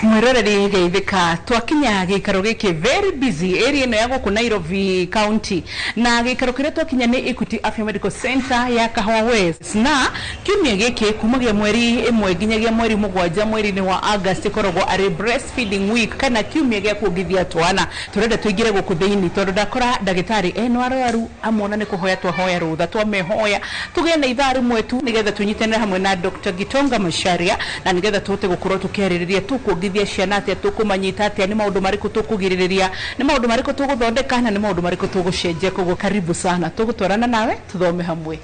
Mwiroreri, geithika. Twakinya gĩikaro gĩkĩ very busy area ĩno ya gũkũ Nairobi County, na gĩikaro kĩrĩa twakinya nĩ Equity Afya Medical Center ya Kahawa West. Na kiumia gĩkĩ, kumagia 1 nginyagia mweri 7 mweri-inĩ wa August, ĩkoragwo arĩ breastfeeding week kana kiumia gĩa kuongithia twana. Tũrenda tũingĩre gũkũ thĩinĩ tondũ ndakora ndagĩtarĩ eno arwaru amona nĩ kũhoya twahoya rũtha, twamehoya tũgĩe na ithaa rĩmwe tu nĩgetha tũnyitanĩre hamwe na Dr. Gitonga Macharia, na nĩgetha tũhote gũkorwo tũkĩarĩrĩria tũkuongithia ciana atĩa, tũkũmanyita atĩa, nĩ maũndũ marĩkũ tũkũgirĩrĩria, nĩ maũndũ marĩkũ tũgũthondeka, na nĩ maũndũ marĩkũ tũgũcenjia. Koguo karibu sana, tũgũtwarana nawe tũthome hamwe.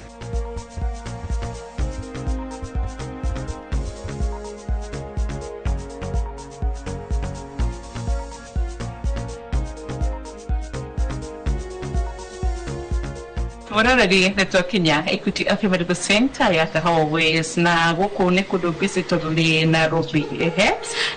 Mũroreri, nĩ twakinya Equity Afya Medical Center ya Kahawa West, na gũkũ nĩ kũndũ busy tondũ nĩ Nairobi. Ehe,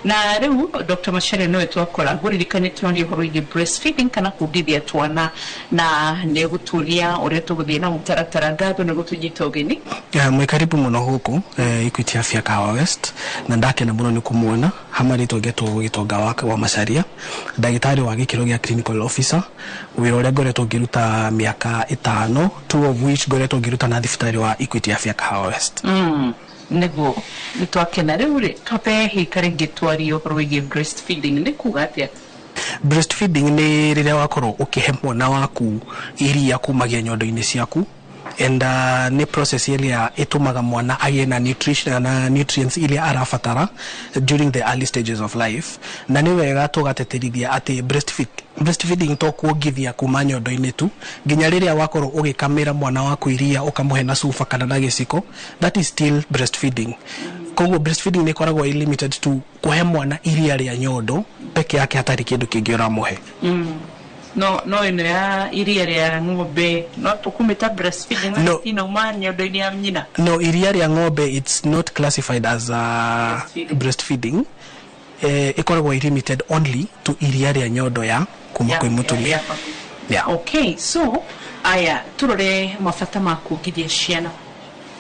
na rĩu Dr. Macharia nĩwe twakora. Ngũririkanie twaria ũhoro wĩgiĩ breastfeeding kana kuongithia twana, na nĩ gũtuonia ũrĩa tũgũthiĩ na mũtaratara. Ngatho nĩ gũtũnyita ũgeni. Mwĩ karibu mũno gũkũ Equity Afya Kahawa West, na ndakena mũno nĩ kũmuona. Hama rĩtwa ngetwo Gĩtonga wa Macharia, ndagĩtarĩ wa gĩkĩro gĩa clinical officer, wĩra ũrĩa ngoretwo ngĩruta mĩaka 5, two of which ngoretwo ngĩruta na thibitarĩ wa Equity Afya Kahawa West. Nĩguo, nĩ twakena. Rĩu rĩ, twambe hika rĩngĩ twarie ũhoro wĩgiĩ breastfeeding, nĩ kuga atĩa? Breastfeeding nĩ rĩrĩa wakorwo ũkĩhe mwana waku iria kumagia nyondo-inĩ ciaku, and nĩ process ĩrĩa ĩtũmaga mwana agĩe na nutrition na nutrients iria arabatara during the early stages of life. Na nĩ wega tũgateterithia atĩ breastfeeding to kuongithia kuma nyondo-inĩ tu, nginya rĩrĩa wakorwo ũgĩkamĩra mwana waku iria ũkamũhe na cuba kana na gĩciko, that is still breastfeeding. Koguo breastfeeding nĩ ĩkoragwo ĩ limited to kũhe mwana iria rĩa nyondo peke yake, hatarĩ kĩndũ kĩngĩ ũramũhe. No ĩno ya iria rĩa ng'ombe no tũkũmĩta breastfeeding? No. Inauma nyondo-inĩ ya nyina. No, iria rĩa ng'ombe, it's not classified as Breastfeeding. Breastfeeding. Ĩkoragwo ĩ limited only to iria rĩa nyondo ya kuma kwĩ mũtumia. Yeah. Okay, so aya, turore mabata ma kuongithia ciana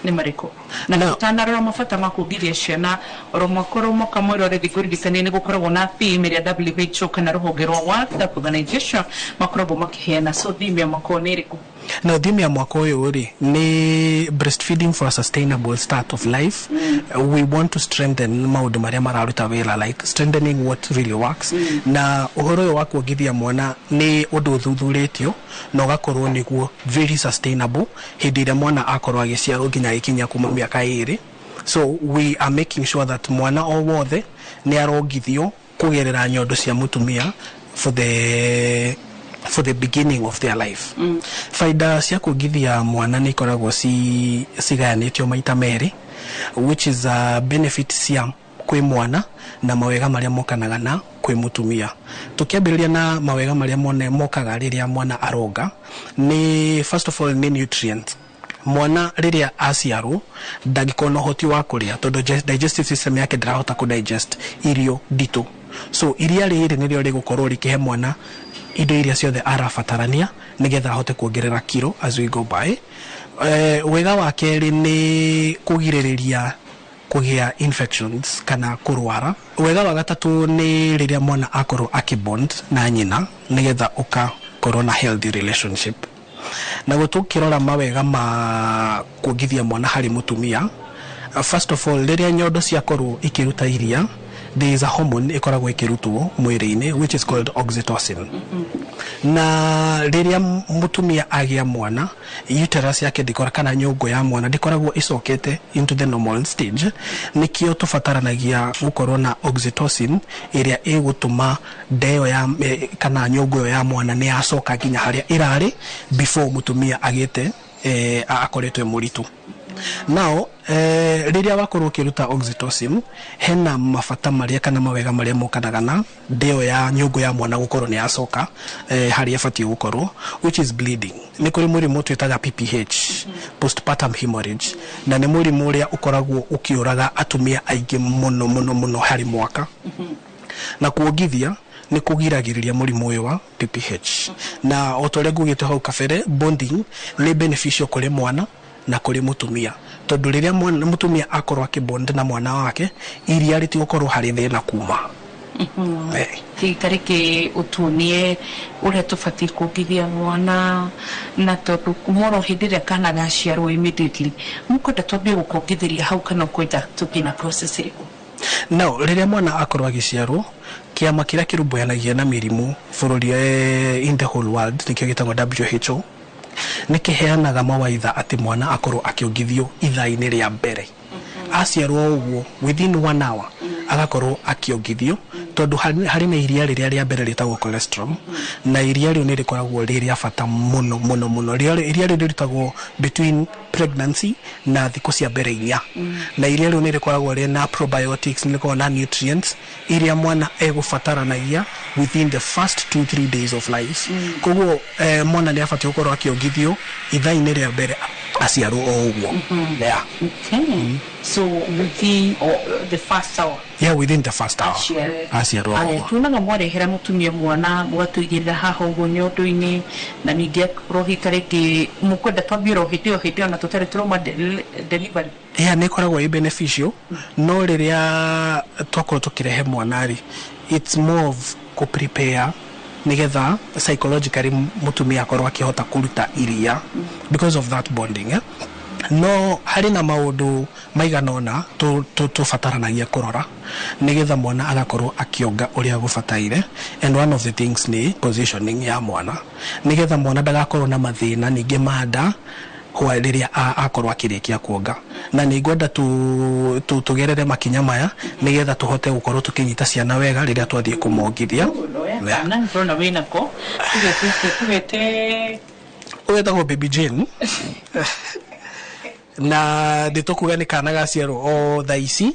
nĩ marĩkũ, na tũtanarora mabata ma kuongithia ciana, oro mwaka oro mwaka, mwĩrore, ngũririkanie nĩ gũkoragwo na theme ĩrĩa WHO kana rũhonge rwa World Health Organization makoragwo makĩheana. So theme ya mwaka ũyũ nĩ ĩrĩkũ? Na theme ya mwaka ũyũ rĩ, nĩ breastfeeding for a sustainable start of life. We want to strengthen maũndũ marĩa mararuta wĩra, like strengthening what really works. Na ũhoro ũyũ wa kuongithia mwana nĩ ũndũ ũthuthurĩtio na ũgakorwo nĩguo very sustainable hĩndĩ ĩrĩa mwana akorwo agĩciarwo nginya agĩkinya kuma mĩaka 2. So we are making sure that mwana o wothe nĩ arongithio kũgerera nyondo cia mũtumia for the beginning of their life. Faida cia kuongithia mwana nĩ ikoragwo cigayanĩtio maita merĩ, which is benefit cia kwĩ mwana na mawega marĩa mokanaga na kwĩ mũtumia. Tũkĩambĩrĩria na mawega marĩa mokaga rĩrĩa mwana aronga, nĩ first of all nĩ nutrient. Mwana rĩrĩa aciarwo ndangĩkorwo na ũhoti wa kũrĩa tondũ digestive system yake ndĩrahota kũ digest irio nditũ, so iria rĩrĩ nĩrĩo rĩgũkorwo rĩkĩhe mwana indo iria ciothe arabatarania nĩgetha ahote kuongerera kiro as we go by. Wega wa kerĩ nĩ kũgirĩrĩria kũgĩa infections kana kũrwara. Wega wa gatatũ nĩ rĩrĩa mwana akorwo akĩbond na nyina nĩgetha ũkakorwo na healthy relationship. Na tũkĩrora mawega ma kuongithia mwana harĩ mũtumia, first of all, rĩrĩa nyondo ciakorwo ikĩruta iria, there is a hormone ĩkoragwo ĩkĩrutwo mwĩrĩ-inĩ which is called oxytocin. Na rĩrĩa mũtumia agĩa mwana, uterus yake ndĩkora kana nyũngũ ya mwana ndĩkoragwo ĩcokete into the normal stage. Nĩkĩo tũbataranagia gũkorwo na oxytocin ĩrĩa ĩgũtũma ndeo ya kana nyũngũ ĩyo ya mwana nĩ yacoka nginya harĩa ĩrarĩ before mũtumia agĩte akoretwo e mũritũ. Now rĩrĩa wakorwo ũkĩruta oxytocin, hena mabata marĩa kana mawega marĩa mokanaga na ndeo ya nyũngũ ya mwana gũkorwo nĩ yacoka harĩa ĩbatiĩ gũkorwo, which is bleeding. Nĩ kũrĩ mũrimũ twĩtaga PPH, postpartum hemorrhage, na nĩ mũrimũ ũrĩa ũkoragwo ũkĩũraga atumia aingĩ mũno mũno mũno harĩ mwaka. Na kuongithia nĩ kũgiragĩrĩria mũrimũ ũyũ wa PPH. Na o ta ũrĩa ngugĩte hau kabere, bonding nĩ beneficial kũrĩ mwana na kũrĩ mũtumia, tondũ rĩrĩa mũtumia akorwo akĩbond na mwana wake, iria rĩtigũkorwo harĩ thĩna kuma. Tarĩkĩ ũtuonie ũrĩa tũbatiĩ kuongithia mwana, na tondũ kuma oro hĩndĩ ĩrĩa kana gaciarwo immediately, mũkwenda twambie gũkongithĩria hau kana ũkwenda tũthiĩ na process ĩrĩkũ? No rĩrĩa mwana akorwo agĩciarwo, kĩama kĩrĩa kĩrũmbũyanagia na mĩrimũ bũrũri, in the whole world, nĩkĩo gĩtagwo WHO, nĩ kĩheanaga mawaitha atĩ mwana akorwo akĩongithio ithaa-inĩ rĩa mbere aciarwo ũguo, within one hour agakorwo akĩongithio, tondũ harĩ na iria rĩrĩa rĩa mbere rĩtagwo colostrum, na iria rĩu nĩ rĩkoragwo rĩ rĩa bata mũno mũno mũno. Iria rĩu rĩrutagwo between pregnancy na thikũ cia mbere 4, na iria rĩu nĩ rĩkoragwo rĩna probiotics, nĩ rĩkoragwo na nutrients iria mwana egũbataranagia within the first 2-3 days of life. Koguo mwana nĩ abatiĩ gũkorwo akĩongithio ithaa-inĩ rĩa mbere aciarwo o ũguo, yeah. Okay. So within the first hour? Yeah, within the first hour aciarwo. Aya. Ũguo. Tuonaga mwarehera mũtumia mwana, mũgatũigĩrĩra haha ũguo nyondo-inĩ, na ningĩ akorwo hihi ta rĩngĩ mũkwenda twambie oro hĩndĩ ĩyo, hĩndĩ ĩyo na tũtarĩ tũrauma delivery? Yeah, nĩ ĩkoragwo ĩ beneficial, no rĩrĩa twakorwo tũkĩrehe mwana rĩ, it's more of kũ prepare nĩgetha psychologically mũtumia akorwo akĩhota kũruta iria because of that bonding, eh? No harĩ na maũndũ maigana ũna tũbataranagia kũrora nĩgetha mwana agakorwo akĩonga ũrĩa gũbataire, and one of the things nĩ positioning ya mwana, nĩgetha mwana ndagakorwo na mathĩna ningĩ ma nda hwa rĩrĩa akorwo akĩrĩkia kuonga. Na nĩ ngwenda tũgerere makinya maya nĩgetha tũhote gũkorwo tũkĩnyita ciana wega rĩrĩa twathiĩ kũmongithia. Yeah. Kana ndĩrona wĩnako tugete. Ũgetagwo Baby Jane, na nĩ tũkuga nĩ kana gaciarwo o thaa ici.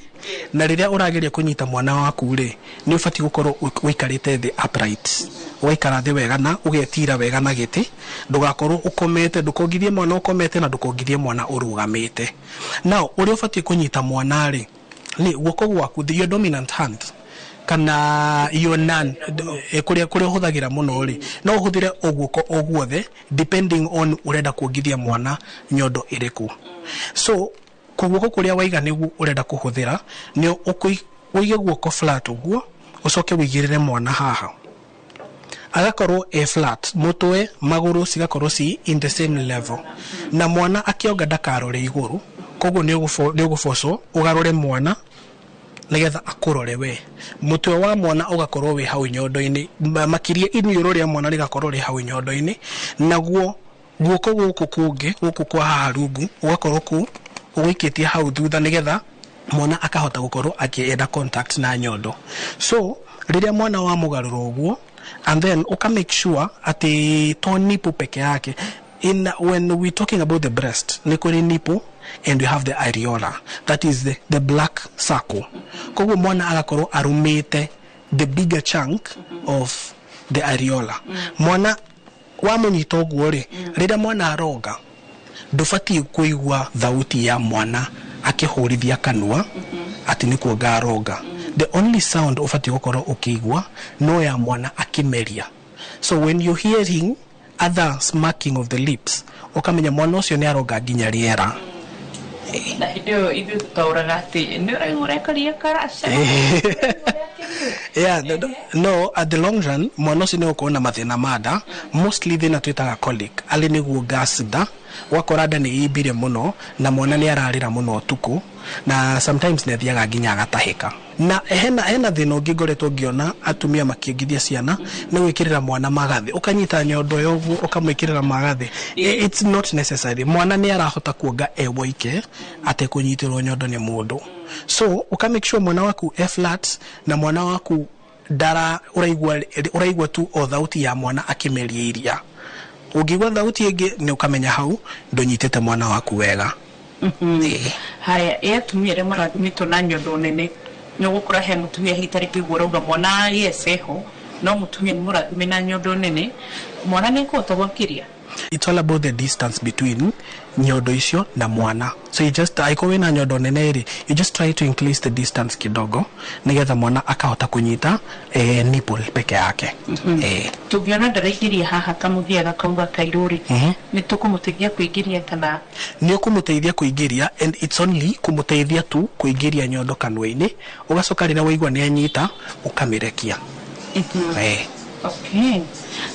Na rĩrĩa ũrageria kũnyita mwana waku rĩ, nĩ ũbatiĩ gũkorwo ũikarĩte thĩ upright, ũgaikara thĩ wega na ũgetira wega na gĩtĩ, ndũgakorwo ũkomete, ndũkongithie mwana ũkomete na ndũkongithie mwana ũrũgamĩte. Now ũrĩa ũbatiĩ kũnyita mwana rĩ, nĩ guoko gwaku, your dominant hand kana your non, kũrĩa ũhũthagĩra mũno rĩ, no ũhũthĩre o guoko o guothe depending on ũrenda kuongithia mwana nyondo ĩrĩkũ. So guoko kũrĩa waiga nĩguo ũrenda kũhũthĩra, nĩ ũige guoko flat ũguo, ũcoke ũigĩrĩre mwana haha, agakorwo e flat, mũtwe, magũrũ cigakorwo ci in the same level, na mwana akĩonga ndakarore igũrũ. Koguo nĩ ũgũbocwo ũgarũre mwana nigetha akũrore we. Mũtwe wa mwana ũgakorwo wĩ hau nyondo-inĩ, makĩria iniũrũ rĩa mwana rĩgakorwo rĩ hau nyondo-inĩ, naguo guoko gũkũ kũngĩ, gũkũ kwa haha rungu, ũgakorwo kũ ũgũikĩtie hau thutha, nigetha mwana akahota gũkorwo akĩenda contact na nyondo. So rĩrĩa mwana wa mũgarũra ũguo, and then uka make sure atĩ to nipple peke yake. In when we talking about the breast, nĩ kũrĩ nipple and you have the areola, that is the black circle. Koguo mwana agakorwo arũmĩte the bigger chunk of the areola. Mwana wamũnyita ũguo rĩ, rĩrĩa mwana aronga, ndũbatiĩ kũigua thauti ya mwana akĩhũrithia kanua atĩ nĩ kuonga aronga. The only sound ũbatiĩ gũkorwo ũkĩigua no ya mwana akĩmeria. So when you hearing other smacking of the lips, ũkamenya mwana ũcio nĩ aronga nginya rĩera. Na hĩndĩ ĩyo ithuĩ tũtaũraga atĩ nĩ ũraigua ũrekaria karaca. Yeah, no, at the long run mwana ũcio nĩ gũkorwo na mathĩna ma nda, mostly thĩna twĩtaga colic, arĩ nĩguo gas nda, ũgakora nda nĩ imbire mũno na mwana nĩ ararĩra mũno ũtukũ, na sometimes nĩ athiaga nginya agatahĩka. Na hena thĩna ũngĩ ngoretwo ngĩona atumia makĩongithia ciana, nĩ gwĩkĩrĩra mwana magathĩ, ũkanyita nyondo ĩyo ũguo ũkamwĩkĩrĩra magathĩ. It's not necessary. Mwana nĩ arahota kuonga e woike atekũnyitĩrwo nyondo nĩ mũndũ. So ũka make sure mwana waku e flat na mwana waku ndara ũraigua tu o thauti ya mwana akĩmeria iria. Ũngĩigua thauti ĩngĩ, nĩ ũkamenya hau ndũnyitĩte mwana waku wega. Haya, ĩ atumia arĩa marathimĩtwo na nyondo nene, nĩ ũgũkora he mũtumia hihi tarĩngĩ ũguo ũrauga mwana yes eho, no mũtumia nĩ mũrathime na nyondo nene, mwana nĩ ekũhota gwakĩria? It's all about the distance between Nyondo icio na mwana, so you just, aiko wina nyondo nene ri, you just try to increase the distance kidogo nigetha mwana akahota kunyita nipple peke yake. Tũngĩona ndaraingĩria haha kamũthia gakauga kairũ rĩ, nĩ tũkũmũteithia kũingĩria kana? Nĩ ũkũmũteithia kũingĩria, and it's only kũmũteithia tu kũingĩria nyondo kanua-inĩ, ũgacoka rĩrĩa waigua nĩ anyita ũkamĩrekia. Okay,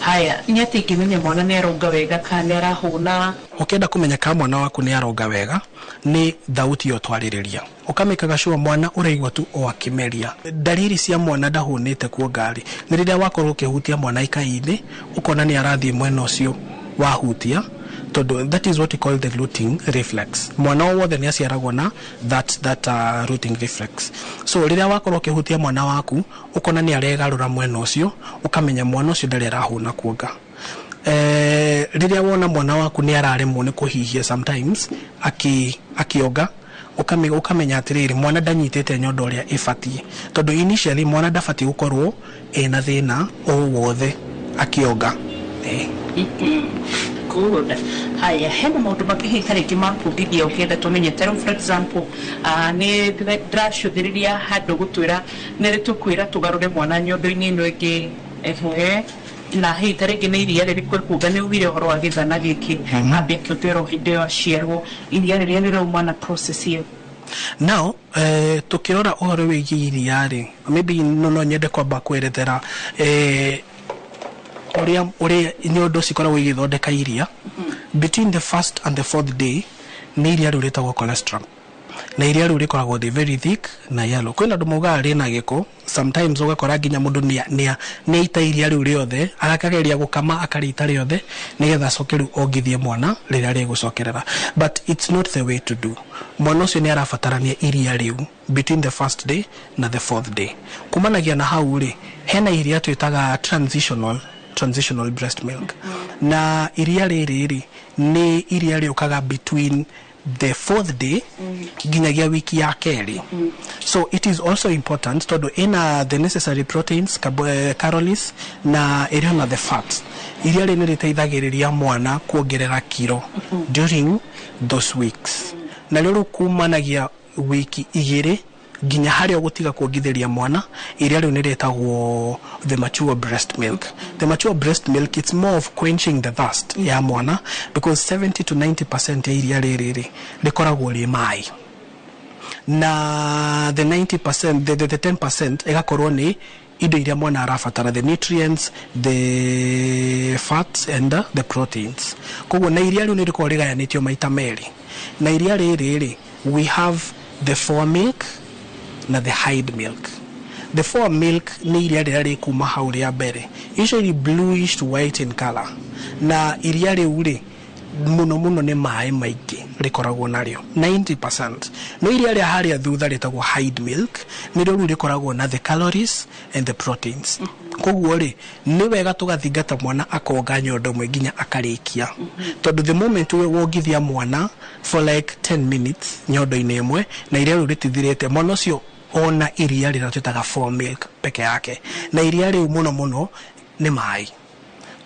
haya, nĩ atĩ ingĩmenya mwana nĩ aronga wega kana nĩ arahũna? Ũkĩenda kũmenya kana mwana waku nĩ aronga wega nĩ thauti ĩyo twarĩrĩria, ũkamĩkaga sure mwana ũraigua tu o akĩmeria. Dalili cia mwana ndahũnĩte kuonga rĩ, nĩ rĩrĩa wakorwo ũkĩhutia mwana ikai-inĩ, ũkona nĩ arathiĩ mwena ũcio wahutia, tondũ that is what we call the rooting reflex. Mwana o wothe nĩ aciaragwo na that rooting reflex. So rĩrĩa wakorwo ũkĩhutia mwana waku ũkona nĩ aregarũra mwena ũcio, ũkamenya mwana ũcio ndarĩ arahũna kuonga. Rĩrĩa wona mwana waku nĩ araremwo nĩ kũhihia sometimes akĩonga, ũkamenya atĩrĩrĩ, mwana ndanyitĩte nyondo ũrĩa ĩbatiĩ, tondũ initially mwana ndabatiĩ gũkorwo ena thĩna o wothe akĩonga. Good. Haya, hena maũndũ mangĩ hihi tarĩngĩ ma kuongithia ũkĩenda tũmenye? Ta rĩu, for example, nĩ ndĩracũthĩrĩria handũ gũtwĩra nĩ tũkwĩra tũgarũre mwana nyondo-inĩ ĩno ĩngĩ, ehe, na hihi tarĩngĩ nĩ iria rĩrĩkũ ekuonga? Nĩ ugire ũhoro wa gĩthana gĩkĩ ambe akĩongererwo hĩndĩ ĩyo aciarwo, iria rĩrĩa rĩrauma na process ĩyo. Now, tukirora ũhoro wĩgiĩ iria rĩ, maybe no nyende kwamba kwerethera ũrĩa nyondo cikoragwo igĩthondeka iria. Between the first and the fourth day nĩ iria rĩu rĩtagwo colostrum, na iria rĩu rĩkoragwo rĩ very thick na yellow. Kwĩna andũ maugaga rĩna gĩko. Sometimes ũgakora nginya mũndũ nĩ aita iria rĩu rĩothe, akageria gũkama akarĩita rĩothe nĩgetha acoke rĩu ongithie mwana rĩrĩa rĩgũcokerera, but it's not the way to do. Mwana ũcio nĩ arabatarania iria rĩu between the first day na the fourth day. Kumanagia na hau rĩ, hena iria twĩtaga transitional breast milk, na iria rĩrĩ rĩ nĩ iria rĩũkaga between the fourth day nginyagia wiki ya kerĩ. So it is also important tondũ ĩna the necessary proteins, calories, na ĩrĩ ona the fat. Iria rĩ nĩ rĩteithagĩrĩria mwana kuongerera kiro during those weeks. Na rĩu kumanagia wiki 2 nginya harĩa ũgũtiga kuongithĩria mwana iria rĩu nĩ rĩtagwo the mature breast milk. The mature breast milk, it's more of quenching the thirst ya mwana, because 70 to 90% ya iria rĩrĩ rĩ rĩkoragwo rĩ maĩ, na the 90%, the 10% ĩgakorwo nĩ indo iria mwana arabatara, the nutrients, the fats and the proteins. Koguo na iria rĩu nĩ rĩkoragwo rĩgayanĩtio maita merĩ. Na iria rĩrĩ rĩ, we have the fore milk na the hind milk. The fore milk nĩ iria rĩrĩa rĩkuma hau rĩa mbere, usually bluish to white in color, na iria rĩu rĩ mũno mũno nĩ maĩ maingĩ rĩkoragwo narĩo 90%. No iria rĩa harĩa thutha rĩtagwo hind milk, nĩrĩo rĩu rĩkoragwo na the calories and the proteins. Koguo rĩ, nĩ wega tũgathingata mwana akonga nyondo ĩmwe nginya akarĩkia, tondũ the moment we wongithia mwana for like 10 minutes nyondo-inĩ ĩmwe na iria rĩu rĩtithirĩte, mwana ũcio ona iria rĩrĩa twĩtaga fore milk peke yake, na iria rĩu mũno mũno nĩ maĩ.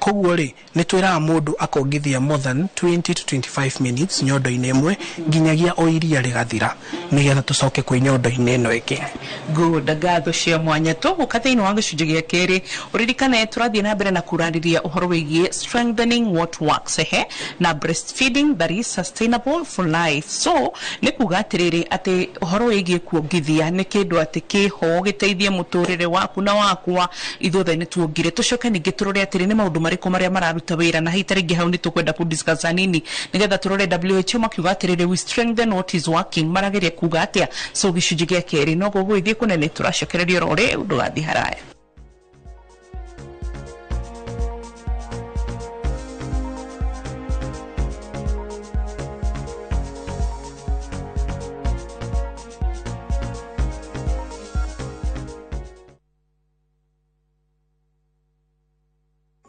Koguo rĩ, nĩ twĩraga mũndũ akongithia more than 20 to 25 minutes nyondo-inĩ ĩmwe nginyagia o iria rĩgathira, nĩgetha tũcoke kwĩ nyondo-inĩ ĩno ĩngĩ. Good, ngatho cia mwanya. Tũgũka thĩinĩ wa gĩcunjĩ gĩa kerĩ, ũririkane tũrathiĩ na mbere na kũrarĩria ũhoro wĩgiĩ strengthening what works, ehe, na breastfeeding that is sustainable for life. So nĩ kuga atĩrĩrĩ, atĩ ũhoro wĩgiĩ kuongithia nĩ kĩndũ atĩ kĩho gĩteithie mũtũrĩre waku na wakwa, ithuothe nĩ tuongire. Tũcoke ningĩ tũrore atĩrĩ, nĩ maũndũ marĩkũ marĩa mararuta wĩra, na hihi tarĩngĩ hau nĩ tũkwenda kũ discuss hanini nĩgetha tũrore WHO makiuga atĩrĩrĩ, we strengthen what is working, marageria kuga atĩa? So gĩcunjĩ gĩa kerĩ no gũgũgĩthiĩ kũnene, tũracokereria oro rĩu, ndũgathiĩ haraya.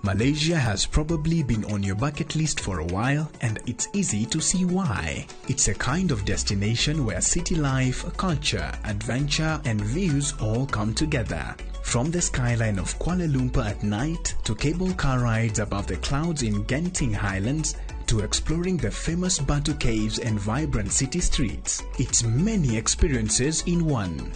Malaysia has probably been on your bucket list for a while, and it's easy to see why. It's a kind of destination where city life, culture, adventure, and views all come together. From the skyline of Kuala Lumpur at night to cable car rides above the clouds in Genting Highlands to to exploring the famous Batu Caves and vibrant city streets. It's many experiences in one.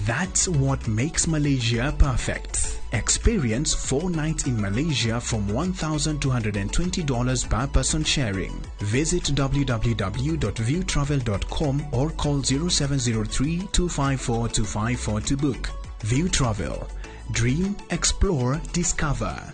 That's what makes Malaysia perfect. Experience 4 nights in Malaysia from $1,220 per person sharing. Visit www.viewtravel.com or call 0703 254 254 to book. View Travel. Dream, explore, discover.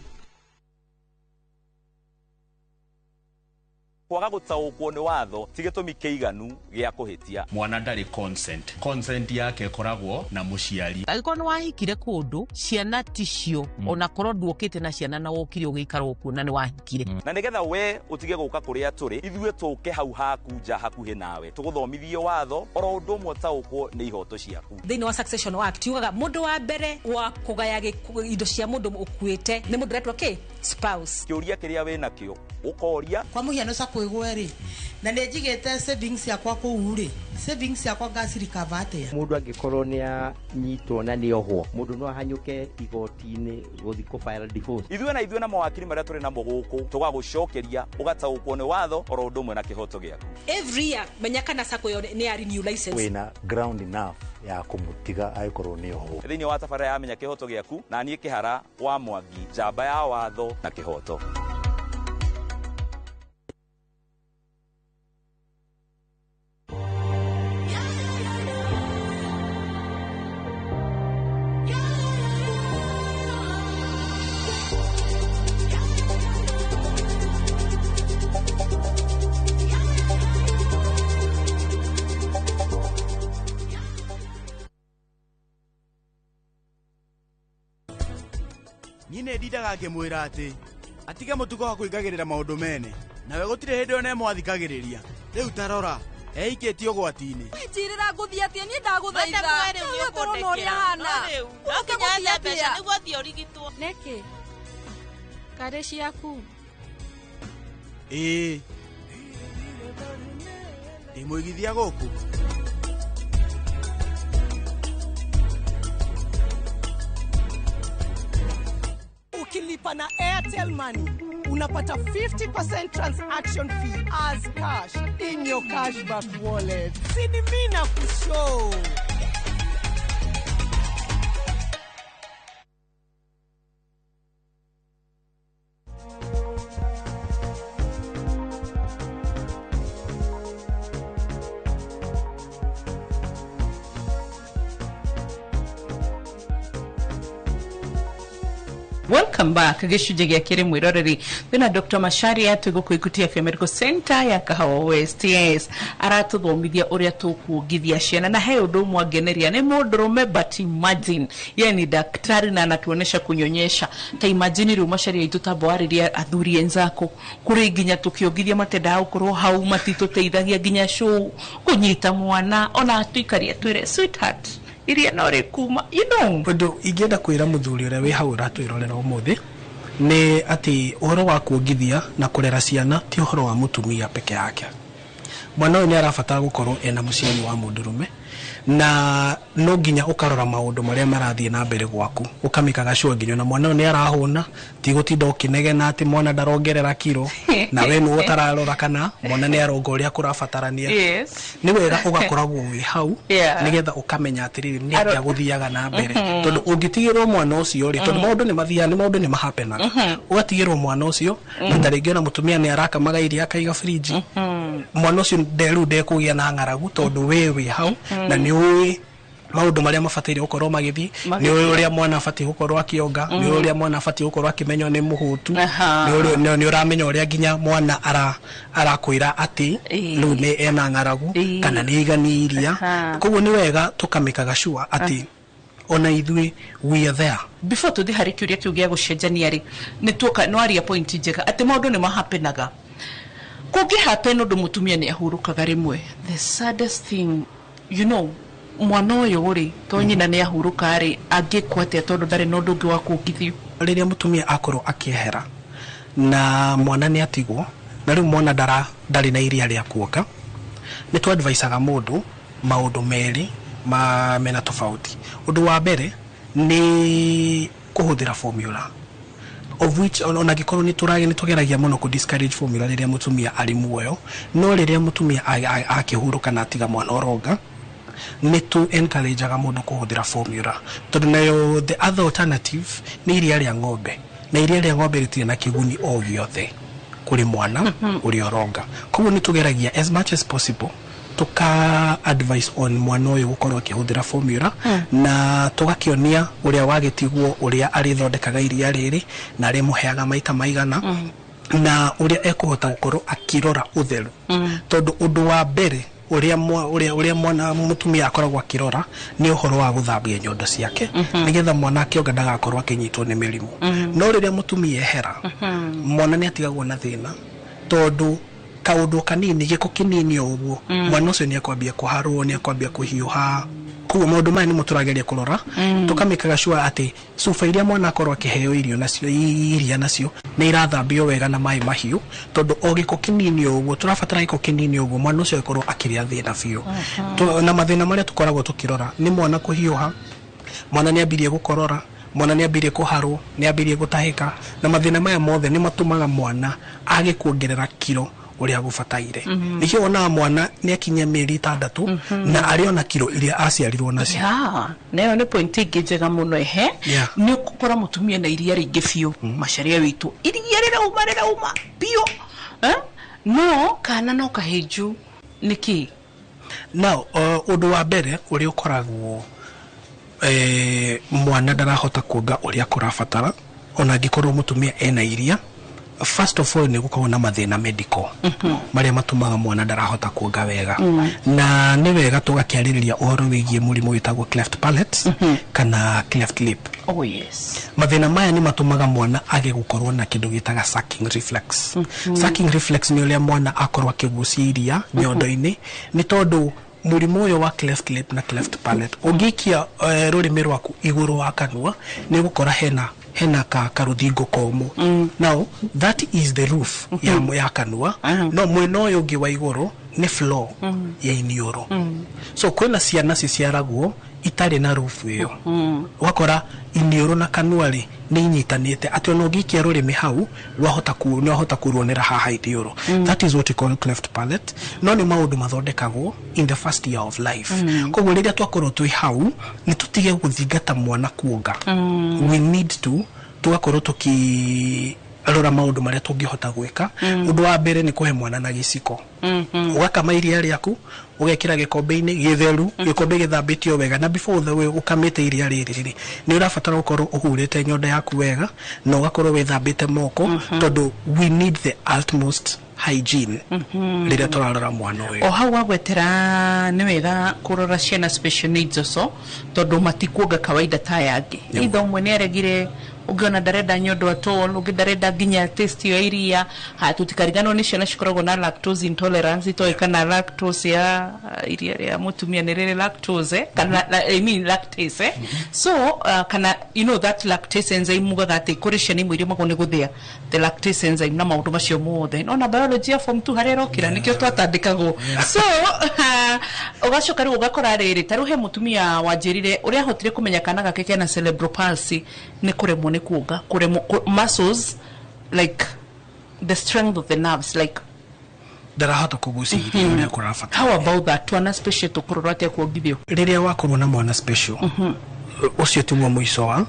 Kwaga gũtaũkwo nĩ watho ti gĩtũmi kĩiganu gĩa kũhĩtia. Mwana ndarĩ consent. Consent yake ĩkoragwo na mũciari. Angĩkorwo nĩ wahikire kũndũ ciana ticio, ona korwo nduokĩte na ciana na wokire ũgĩikara okuo na nĩ wahikire. Na nĩgetha we ũtige gũka kũrĩa tũrĩ, ithuĩ tũke hau haku nja hakuhĩ nawe tũgũthomithie watho oro ũndũ ũmwe ũtaũkwo nĩ ihoto ciaku. Thĩinĩ wa Succession Act yugaga mũndũ wa mbere wa kũgaya indo cia mũndũ ũkuĩte nĩ mũndũ ũretwo kĩ? Spouse. Kĩũria kĩrĩa wĩnakĩo ũkoria. Kwa mũhiano sacco ĩgwe rĩ, na nĩ njigĩte savings yakwa kũu rĩ, savings yakwa ngacirikava atĩa? Mũndũ angĩkorwo nĩ anyitwo na nĩ ohwo, mũndũ no ahanyũke igoti-inĩ gũthiĩ kũ file divorce. Ithuĩ na ithuĩ na mawakiri marĩa tũrĩ namo gũkũ tũgagũcokeria ũgataũkwo nĩ watho oro ũndũ ũmwe na kĩhoto gĩaku. Every year menya kana sacco ĩyo nĩ ya renew license. Wĩna ground enough ya kũmũtiga angĩkorwo nĩ ohwo. Thĩinĩ wa tabarĩra ya Menya Kĩhoto Gĩaku, na niĩ Kĩhara wa Mwangi, njamba ya watho na kĩhoto. Nyine ndindaga ngĩmwĩra atĩ atige mũtugo wa kũingagĩrĩra maũndũ mene, nawe gũtirĩ hĩndĩ ona ĩmwe athikagĩrĩria. Rĩu ta rora, eikĩtie ũgwati-inĩ. Njĩrĩra ngũthiĩ atĩa, niĩ ndagũthaitha. Rĩu tũrona ũrĩa ahana. Ũngĩgũthiĩ atĩa? Nĩguo thiĩ ũrigitwo. Nĩkĩ? Karĩ ciaku? Ĩĩ. Ndĩmũigithia gũkũ. Ukilipa na Airtel Money unapata 50% transaction fee as cash in your cashback wallet. Sini mina kushow. Welcome back. Gĩcunjĩ gĩa kĩrĩ mwĩroreri twĩna Dr. Macharia twĩ gũkũ Equity Afya Medical Center ya Kahawa West. Yes, aratũthomithia ũrĩa tũkuongithia ciana, na he ũndũ ũmwe angeneria nĩ mũndũrũme, but imagine yeye ni daktari na anatuonesha kunyonyesha. Ta imagine rĩu Macharia itũ tamba warĩria athuri enzako kũrĩ nginya tũkĩongithia matendaga gũkorwo hau matitũteithagia nginya show kũnyita mwana ona atuikaria twĩre sweetheart iria no rĩkuma, you know. Ũndũ ingĩenda kwĩra mũthuri ũrĩa wĩ hau ũratwĩrorera ũmũthĩ nĩ atĩ ũhoro wa kuongithia na kũrera ciana ti ũhoro wa mũtumia peke yake. Mwana ũyũ nĩ arabatara gũkorwo ena mũciari wa mũndũrũme, na no nginya ũkarora maũndũ marĩa marathiĩ na mbere gwaku, ũkamĩkaga sure nginya na mwana ũyũ nĩ arahũna, ti gũtinda ũkĩnegena atĩ mwana ndarongerera kiro na we nĩwe ũtararora kana mwana nĩ aronga ũrĩa kũrabatarania. Yes. Nĩ wega ũgakoragwo wĩ hau nĩgetha ũkamenya atĩrĩrĩ nĩ atĩa gũthiaga na mbere, tondũ ũngĩtigĩrwo mwana ũcio rĩ, tondũ maũndũ nĩ mathiaga, nĩ maũndũ nĩ mahapenaga, ũgatigĩrwo mwana ũcio na ta rĩngĩ ona mũtumia nĩ arakamaga iria akaiga fridge, mwana ũcio rĩu ndekũgĩa na ng'aragu tondũ we wĩ hau na nĩ ũĩ maũndũ marĩa mabataire gũkorwo magĩthiĩ, nĩ ũĩ ũrĩa mwana abatiĩ gũkorwo akĩonga, nĩ ũĩ ũrĩa mwana abatiĩ gũkorwo akĩmenywo nĩ mũhũtu, nĩ ũramenya ũrĩa nginya mwana arakwĩra atĩ rĩu nĩ ena ng'aragu kana nĩ aiganie iria. Koguo nĩ wega tũkamĩkaga sure atĩ ona ithuĩ we are there. Before tũthiĩ harĩ kĩũria kĩu gĩa gũcenjania rĩ, nĩ tuoka no aria point njega atĩ maũndũ nĩ mahapenaga. Kũngĩ happen ũndũ mũtumia nĩ ahurũkaga rĩmwe. The saddest thing, you know, mwana ũyũ rĩ, to nyina nĩ ahurũka rĩ, angĩkwo atĩa tondũ ndarĩ na ũndũ ũngĩ wa kuongithio? Rĩrĩa mũtumia akorwo akĩehera na mwana nĩ atigwo, na rĩu mwana ndarĩ na iria rĩa kuonga, nĩ tũ-advisaga mũndũ maũndũ merĩ mena tofauti. Ũndũ wa mbere nĩ kũhũthĩra formula. Of which ona angĩkorwo nĩ tũgeragia mũno kũ discourage formula rĩrĩa mũtumia arĩ muoyo, no rĩrĩa mũtumia akĩhurũka na atiga mwana oronga, nĩ tũ encourageaga mũndũ kũhũthĩra formula, tondũ nayo the other alternative nĩ iria rĩa ng'ombe, na iria rĩa ng'ombe rĩtirĩ na kĩguni o gĩothe kũrĩ mwana ũrĩa ũronga. Koguo nĩ tũgeragia as much as possible tuka advice on mwana ũyũ gũkorwo akĩhũthĩra formula, na tũgakĩonia ũrĩa wagĩtigwo ũrĩa arĩthondekaga iria rĩrĩ na arĩmũheaga maita maigana, na ũrĩa ekũhota gũkorwo akĩrora ũtheru, tondũ ũndũ wa mbere ũrĩa mwana mũtumia akoragwo akĩrora nĩ ũhoro wa gũthambia nyondo ciake, nĩgetha mwana akĩonga ndagakorwo akĩnyitwo nĩ mĩrimũ. No rĩrĩa mũtumia ehera, mwana nĩ atigagwo na thĩna, tondũ kaũndũ kanini, gĩko kĩnini o ũguo, mwana ũcio nĩ ekwambia kũharwo, nĩ ekwambia kũhiũha. Koguo maũndũ maya nĩmo tũrageria kũrora, tũkamĩkaga sure atĩ cuba iria mwana akorwo akĩheo irio nacio, iria nacio, nĩ irathambio wega na maĩ mahiũ, tondũ o gĩko kĩnini o ũguo tũrabatara, gĩko kĩnini o ũguo, mwana ũcio akorwo akĩrĩa thĩna biũ. Na mathĩna marĩa tũkoragwo tũkĩrora nĩ mwana kũhiũha, mwana nĩ ambirie gũkorora, mwana nĩ ambirie kũharwo, nĩ ambirie gũtahĩka, na mathĩna maya mothe nĩ matũmaga mwana age kuongerera kiro ũrĩa gũbataire. Nĩkĩo wonaga mwana nĩ akinyia mĩeri 6 na arĩ ona kiro iria aciarirwo nacio. Yeah, nayo nĩ point ĩngĩ njega mũno ehe. Nĩ ũgũkora mũtumia na iria rĩingĩ biũ, macaria witũ iria rĩrauma biũ, eh? No kana no kahĩnju nĩkĩ? Now, ũndũ wa mbere ũrĩa ũkoragwo mwana ndarahota kuonga ũrĩa kũrabatara ona angĩkorwo mũtumia ena iria, first of all nĩ gũkorwo na mathĩna medical marĩa matũmaga mwana ndarahota kuonga wega. Na nĩ wega tũgakĩarĩrĩria ũhoro wĩgiĩ mũrimũ wĩtagwo cleft palate kana cleft lip. Oh yes. Mathĩna maya nĩ matũmaga mwana age gũkorwo na kĩndũ gĩtaga sucking reflex. Sucking reflex nĩ ũrĩa mwana akorwo akĩgucia iria nyondo-inĩ, nĩ tondũ mũrimũ ũyũ wa cleft lip na cleft palate, ũngĩikia rũrĩmĩ rwaku igũrũ wa kanua, nĩ ũgũkora hena ka karũthingo komũ. Now that is the roof ya kanua, no mwena ũyũ ũngĩ wa igũrũ nĩ floor ya iniũrũ. So kwĩna ciana ciciaragwo itarĩ na roof ĩyo, ũgakora iniũrũ na kanua rĩ nĩ inyitanĩte, atĩ ona ũngĩikia rũrĩmĩ hau nĩwahota kũruonera haha iniũrũ. That is what we call cleft palate. No nĩ maũndũ mathondekagwo in the first year of life. Koguo rĩrĩa twakorwo twĩ hau, nĩ tũtige gũthingata mwana kuonga. We need to tũgakorwo tũkĩrora maũndũ marĩa tũngĩhota gwĩka. Ũndũ wa mbere nĩ kũhe mwana na gĩciko. Ũgakama iria rĩaku, ũgekĩra gĩkombe-inĩ gĩtheru, gĩkombe gĩthambĩtio wega, na before the way ũkamĩte iria rĩrĩ rĩ, nĩ ũrabatara gũkorwo ũhurĩte nyondo yaku wega na ũgakorwo wĩthambĩte moko, tondũ we need the utmost hygiene rĩrĩa tũrarora mwana ũyũ. O hau wagwetera nĩ wega kũrora ciana special needs oco, tondũ matikuonga kawaida ta aya angĩ. Ithe ũmwe nĩ aregire, ũngĩona ndarenda nyondo at all, ũngĩ ndarenda nginya taste ya iria. Ha tũtikariganwo nĩ ciana cikoragwo na lactose intolerance, itoĩ kana lactose ya iria rĩa mũtumia nĩ rĩrĩ lactose, kana I mean lactase, eh? So kana you know that lactase enzyme mugaga atĩ kũrĩ ciana imwe iremagwo nĩ gũthĩa the lactase enzyme na maũndũ macio mothe. No na biology ya form 2 harĩa ĩrokĩra nĩkĩo twatandĩkagwo. So ũgacoka rĩu ũgakora rĩrĩ, ta rĩu he mũtumia wanjĩrire ũrĩa ahotire kũmenya kana gake kena cerebral palsy nĩ kũremwo nĩ kuonga, kũremwo muscles, like the strength of the nerves, like ndarahota kũgucia iria ũrĩa kũrabatara. How about that twana special, tũkũrorwo atĩa kuongithio? Rĩrĩa wakorwo na mwana special, ũcio tiguo mũico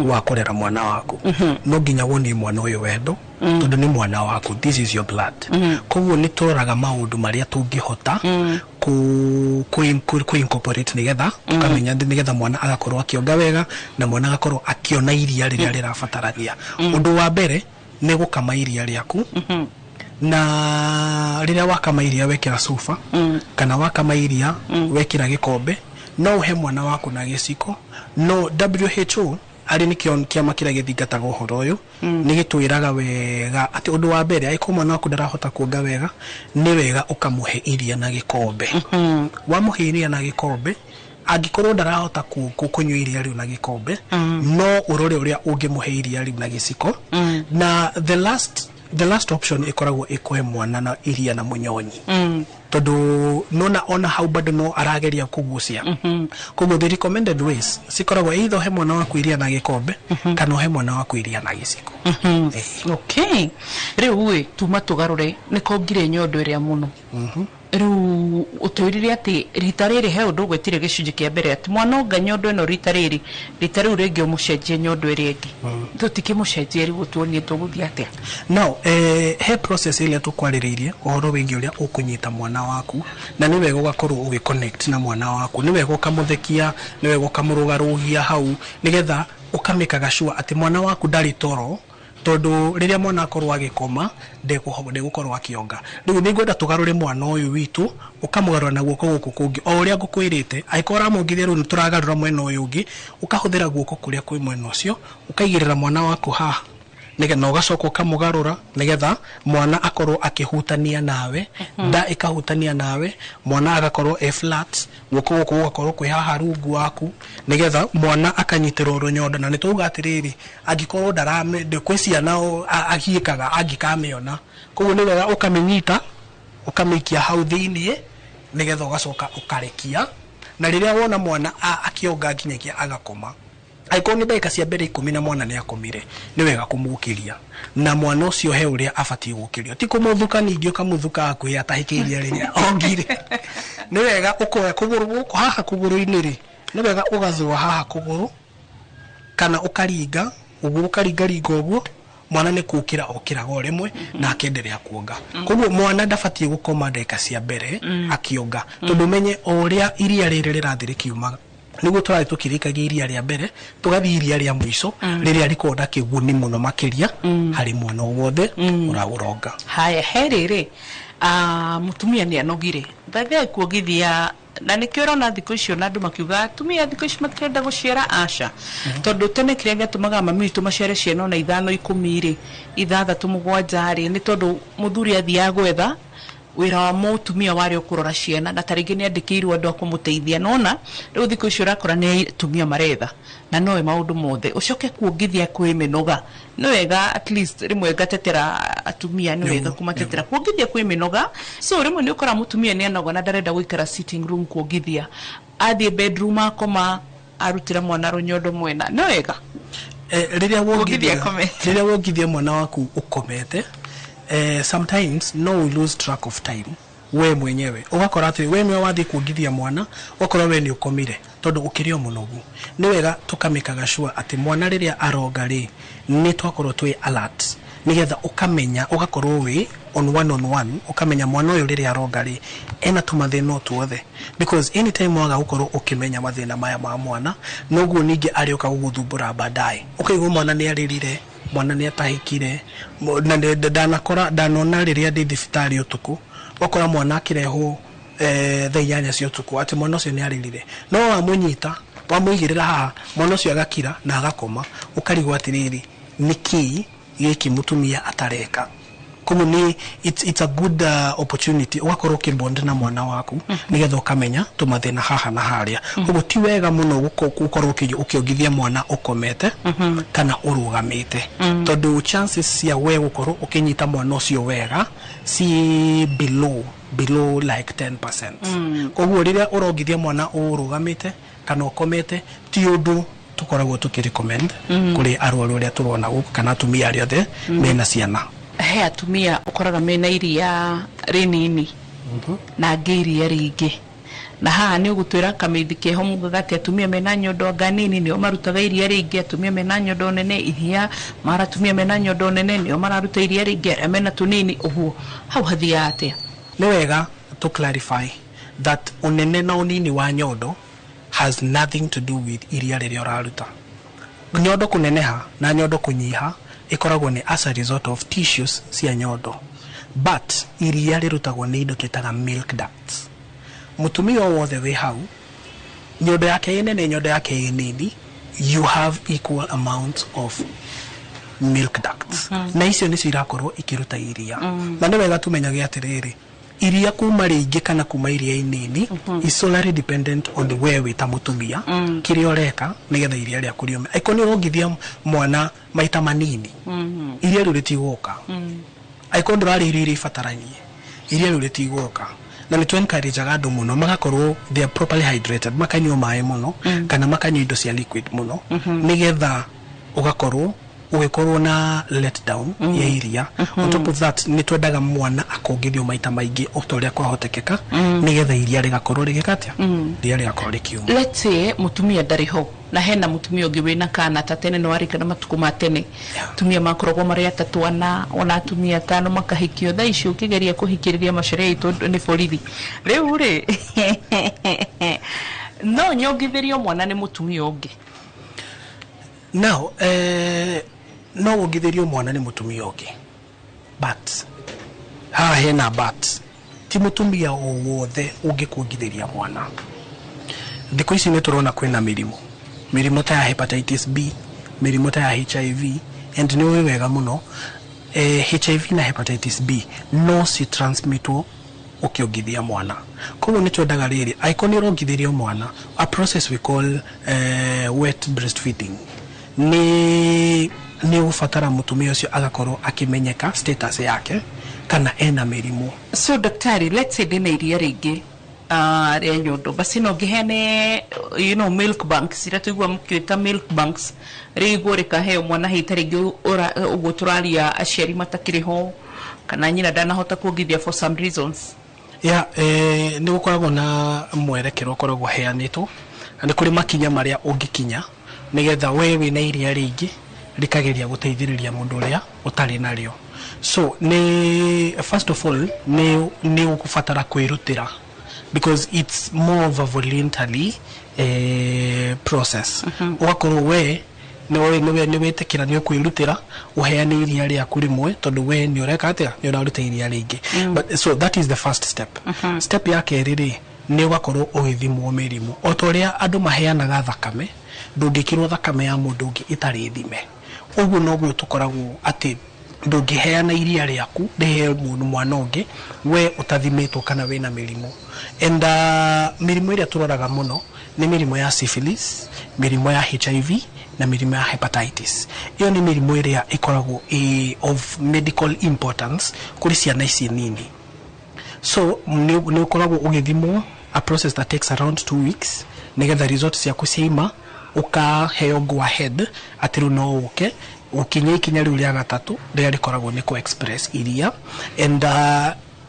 wa kũrera mwana waku. No nginya wonie mwana ũyũ wendo, tondũ nĩ mwana waku, this is your blood. Koguo nĩ tũroraga maũndũ marĩa tũngĩhota ku incorporate nĩgetha tũkamenya, nĩgetha mwana agakorwo akĩonga wega na mwana agakorwo akĩona iria rĩrĩa rĩrabatarania. Ũndũ wa mbere nĩ gũkama iria rĩaku, na rĩrĩa wakama iria wekĩra cuba kana wakama iria wekĩra gĩkombe, no ũhe mwana waku na gĩciko. No WHO arĩ nĩkĩo kĩama kĩrĩa gĩthingataga ũhoro ũyũ nĩ gĩtwĩraga wega atĩ ũndũ wa mbere, angĩkorwo mwana waku ndarahota kuonga wega, nĩ wega ũkamũhe iria na gĩkombe. Wamũhe iria na gĩkombe, angĩkorwo ndarahota kũnyua iria rĩu na gĩkombe, no ũrore ũrĩa ũngĩmũhe iria rĩu na gĩciko. Na the last option ĩkoragwo ĩkũhe mwana na iria na mũnyonyi. Tondu nona ona hau bado no arageria kugucia. Koguo the recommended ways cikoragwo either he mwana waku iria na gikombe kana he mwana waku iria na giciko. Okay, riu ĩ tuma tũgarũre nĩ kongire nyondo ĩrĩa mũno. Riu ũtwĩrire atĩ rita rĩrĩ he ũndũ ũgwetire gĩcunjĩ kĩa mbere atĩ mwana onga nyondo ĩno rita rĩrĩ, rita rĩu rĩngĩ ũmũcenjie nyondo ĩrĩa ĩngĩ. Tũtikĩmũcenjie rĩu ũtuonie tũgũthiĩ atĩa? Now, he process ĩrĩa tũkwarĩrĩirie ũhoro wĩgiĩ ũrĩa ũkũnyita mwana waku, na nĩ wega ũgakorwo ũgĩconnect na mwana waku, nĩ wega ũkamũthekia, nĩ wega ũkamũrũgarũgia hau, nĩgetha ũkamĩkaga sure atĩ mwana waku ndarĩ toro, tondu rĩrĩa mwana akorwo agĩkoma ndegũkorwo akĩonga. Rĩu nĩ ngwenda tũgarũre mwana ũyũ witũ, ũkamũgarũra na guoko gũkũ kũngĩ o ũrĩa ngũkwĩrĩte. Angĩkorwo ũramwongithia rĩu nĩtũragarũra mwena ũyũ ũngĩ, ũkahũthĩra guoko kũrĩa kwĩ mwena ũcio, ũkaigĩrĩra mwana waku haha, nĩgetha na ũgacoka ũkamũgarũra nĩgetha mwana akorwo akĩhutania nawe, nda ĩkahutania nawe, mwana agakorwo e flat, guoko gũkũ gũgakorwo kwĩ haha rungu waku, nĩgetha mwana akanyitĩrwo rũnyondo. Na nĩ twauga atĩrĩrĩ, angĩkorwo kwĩ ciana agiĩkaga angĩkamĩona, koguo nĩ wega ũkamĩnyita ũkamĩikia hau thĩiniĩ, nĩgetha ũgacoka ũkarekia. Na rĩrĩa wona mwana akĩonga nginyagia agakoma, angĩkorwo nĩ ndagĩka cia mbere 10 na mwana nĩ akomire, nĩ wega kũmũkĩria, na mwana ũcio he ũrĩa abatiĩ gũkĩrio, ti kũmũthuka ningĩ ũkamũthuka hakuhĩ atahĩkĩirie rĩrĩa ongire. Nĩ wega ũkoya kũgũrũ gũkũ haha kũgũrũ-inĩ rĩ, nĩ wega ũgathũa haha kũgũrũ kana ũkaringa ũguo, ũkaringaringa ũguo, mwana nĩ kũkĩra okĩraga o rĩmwe na akenderea kuonga. Koguo mwana ndabatiĩ gũkoma ndagĩka cia mbere akĩonga, tondũ ũmenye o ũrĩa iria rĩrĩ rĩrathiĩ rĩkiumaga, nĩguo tũrathiĩ tũkĩrĩkagia iria rĩa mbere tũgathiĩ iria rĩa mũico rĩrĩa rĩkoragwo na kĩguni mũno makĩria harĩ mwana o wothe ũraũronga. Haya, he rĩrĩ mũtumia nĩ anogire thathia kuongithia, na nĩkĩo ũrona thikũ icio na andũ makiuga atumia thikũ ici matirenda gũciara, aca. Tondũ tene kĩrĩa gĩatũmaga mami witũ maciare ciana ona 5 10 rĩ, 6 7 rĩ, nĩ tondũ mũthuri athiaga gwetha wĩra wa mũtumia warĩ ũkũrora ciana, na tarĩngĩ nĩ andĩkĩirwo andũ a kũmũteithia. Nona rĩu thikũ icio ũrakora nĩ atumia maretha na nowe maũndũ mothe, ũcoke kuongithia kwĩ mĩnoga. Nĩ wega at least rĩmwe ngatetera atumia, nĩ wega kũmatetera kuongithia kwĩ mĩnoga. So rĩmwe nĩ ũkora mũtumia nĩ anoga na ndarenda gũikara sitting room kuongithia, athiĩ bedroom akoma, arutĩra mwana rũnyondo mwena. Nĩ wega rĩrĩa wongithia mwana waku ũkomete, sometimes no we lose track of time we mwenyewe, ũgakora atĩ we nĩwe wathiĩ kuongithia mwana, ũgakora we nĩ ũkomire tondũ ũkĩrĩ o mũnogu. Nĩ wega tũkamĩkaga sure atĩ mwana rĩrĩa aronga rĩ, nĩ twakorwo twĩ alert, nĩgetha ũkamenya, ũgakorwo wĩ on one on one, ũkamenya mwana ũyũ rĩrĩa aronga rĩ ena tũmathĩna o tuothe, because anytime waga gũkorwo ũkĩmenya mathĩna maya ma mwana, noguo ningĩ arĩũka gũgũthumbũra baadaye, ũkaigua mwana nĩ arĩrire, mwana nĩ atahĩkire, na ndanakora ndanona rĩrĩa ndĩ thibitarĩ ũtukũ, wakora mwana akĩrehwo thaa 8 cia ũtukũ atĩ mwana ũcio nĩ arĩrire, no wamũnyita wamũigĩrĩra haha, mwana ũcio agakira na agakoma, ũkarigwo atĩrĩrĩ, nĩkĩĩ gĩkĩ mũtumia atareka. Koguo nĩ it's a good opportunity ũgakorwo ũkĩbond na mwana waku, nĩgetha ũkamenya tũmathĩna haha na harĩa. Koguo ti wega mũno gũkorwo ũkĩongithia mwana ũkomete kana ũrũgamĩte, tondũ chances cia we gũkorwo ũkĩnyita mwana ũcio wega ci below like 10%. Koguo rĩrĩa ũrongithia mwana ũrũgamĩte kana ũkomete, ti ũndũ tũkoragwo tũkĩrecommend kũrĩ arwaru arĩa tũrona gũkũ kana atumia arĩa othe mena ciana. He atumia ũkoraga mena iria rĩnini na angĩ iria rĩingĩ, na haha nĩ ũgũtwĩra kamĩthi keho mugaga atĩ atumia mena nyondo anga nini nĩo marutaga iria rĩingĩ, atumia mena nyondo nene iria mara, atumia mena nyondo nene nĩo mararuta iria rĩingĩ, arĩa mena tũnini ũguo. Hau hathiaga atĩa? Nĩ wega to clarify that ũnene na ũnini wa nyondo has nothing to do with iria rĩrĩa ũraruta. Nyondo kũneneha na nyondo kũnyiha ikoragwo nĩ as a result of tissues cia nyondo, but iria rĩrutagwo nĩ indo twĩtaga milk ducts. Mũtumia o wothe wĩ hau, nyondo yake ĩ nene, nyondo yake ĩ nini, you have equal amount of milk ducts. Na icio nĩcio irakorwo ikĩruta iria. Na nĩ wega tumenyage atĩrĩrĩ, iria kuma rĩingĩ kana kuma iria inini is solely dependent on we wĩ ta mũtumia, kĩrĩa ũreka nĩgetha iria rĩaku rĩume. Angĩkorwo nĩ ũrongithia mwana maita manini, iria rĩu rĩtigũka. Angĩkorwo ndũrarĩa irio iria ibatarainie, iria rĩu rĩtigũka. Na nĩ tũ encourageaga andũ mũno magakorwo they are properly hydrated, makanyua maĩ mũno kana makanyua indo cia liquid mũno, nĩgetha ũgakorwo ũgĩkorwo na let down ya iria. On top of that, nĩ twendaga mwana akongithio maita maingĩ o ta ũrĩa kwahotekeka, nĩgetha iria rĩgakorwo rĩgĩka atĩa, iria rĩgakorwo rĩkiuma. Let's say mutumia ndarĩ ho na hena mutumia ũngĩ wĩna kana. Ta tene, nĩ warikana matukũ ma tene, atumia makoragwo marĩ atatũ, ana, ona atumia atano makahikio. Thaa ici ũkĩgeria kũhikĩrĩria macerea itũ nĩ borithi. Rĩu rĩ, no nyongithĩrio mwana nĩ mũtumia ũngĩ? Now, no wongithĩrio mwana nĩ mũtumia ũngĩ, but haha hena but: ti mũtumia o wothe ũngĩkuongithĩria mwana. Thikũ ici nĩ tũrona kwĩna mĩrimũ ta ya hepatitis B, mĩrimũ ta ya HIV, and nĩ ũĩ wega mũno, HIV na hepatitis B no citransmitwo ũkĩongithia mwana. Koguo nĩ twendaga rĩrĩ, angĩkorwo nĩ ũrongithĩrio mwana, a process we call wet breastfeeding, nĩ ũbatara mũtumia ũcio agakorwo akĩmenyeka status yake kana ena mĩrimũ. So daktari, let's say ndĩna iria rĩingĩ rĩa nyondo, basi no ngĩheane milk banks iria tũigua mũkĩĩta milk banks, rĩigwo rĩkaheo mwana hita rĩngĩ ũguo tũraria aciari matakĩrĩ ho kana nyina ndanahota kuongithia for some reasons? Ya, nĩ gũkoragwo na mwerekero ũkoragwo ũheanĩtwo, na nĩ kũrĩ makinya marĩa ũngĩkinya nĩgetha we wĩna iria rĩingĩ rĩkageria gũteithĩrĩria mũndũ ũrĩa ũtarĩ narĩo. So nĩ first of all nĩ ũgũbatara kwĩrutĩra, because it's more of a voluntary process. Ũgakorwo we nĩ wĩtĩkĩra nĩ ũkwĩrutĩra ũheane iria rĩaku rĩmwe, tondũ we nĩ ũreka atĩa, nĩ ũraruta iria rĩingĩ. But so that is the first step. Step ya kerĩ rĩ, nĩ ũgakorwo ũgĩthimwo mĩrimũ. O ta ũrĩa andũ maheanaga thakame, ndũngĩkĩrwo thakame ya mũndũ ũngĩ ĩtarĩ thime. Ũguo noguo tũkoragwo atĩ ndũngĩheana iria rĩaku rĩheo mũndũ mwana ũngĩ we ũtathimĩtwo kana wĩna mĩrimũ. And mĩrimũ ĩrĩa tũroraga mũno nĩ mĩrimũ ya syphilis, mĩrimũ ya HIV na mĩrimũ ya hepatitis. Ĩyo nĩ mĩrimũ ĩrĩa ĩkoragwo ĩ of medical importance kũrĩ ciana ici nini. So nĩ ũkoragwo ũgĩthimwo, a process that takes around 2 weeks, nĩgetha result ciaku ciaima ũkaheo go ahead atĩ rĩu no ũke ũkinye ikinya rĩu rĩa gatatũ rĩrĩa rĩkoragwo nĩ kũ express iria. And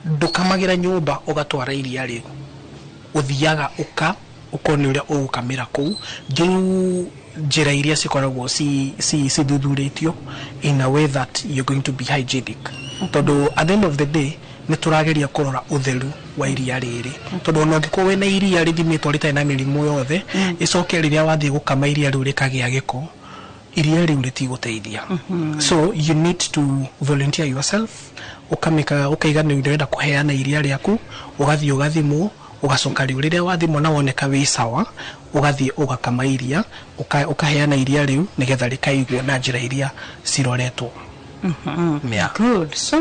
ndũkamagĩra nyũmba ũgatwara iria rĩu, ũthiaga ũka ũkone ũrĩa ũgũkamĩra kũu through njĩra iria cikoragwo cithuthurĩtio in a way that you're going to be hygienic, tondũ at the end of the day nĩ tũrageria kũrora ũtheru wa iria rĩrĩ, tondũ ona ũngĩkorwo wĩna iria rĩthimĩtwo rĩtarĩ na mĩrimũ yothe, ĩcoke rĩrĩa wathiĩ gũkama iria rĩu rĩkagĩa gĩko, iria rĩu rĩtigũteithia. So you need to volunteer yourself, ũkamĩka ũkaiga nĩ ũrenda kũheana iria rĩaku, ũgathiĩ ũgathimwo, ũgacoka rĩu rĩrĩa wathimwo na woneka wĩ sawa, ũgathiĩ ũgakama iria, ũkaheana iria rĩu nĩgetha rĩkaigwo na njĩra iria ciroretwo. Yeah. Good. So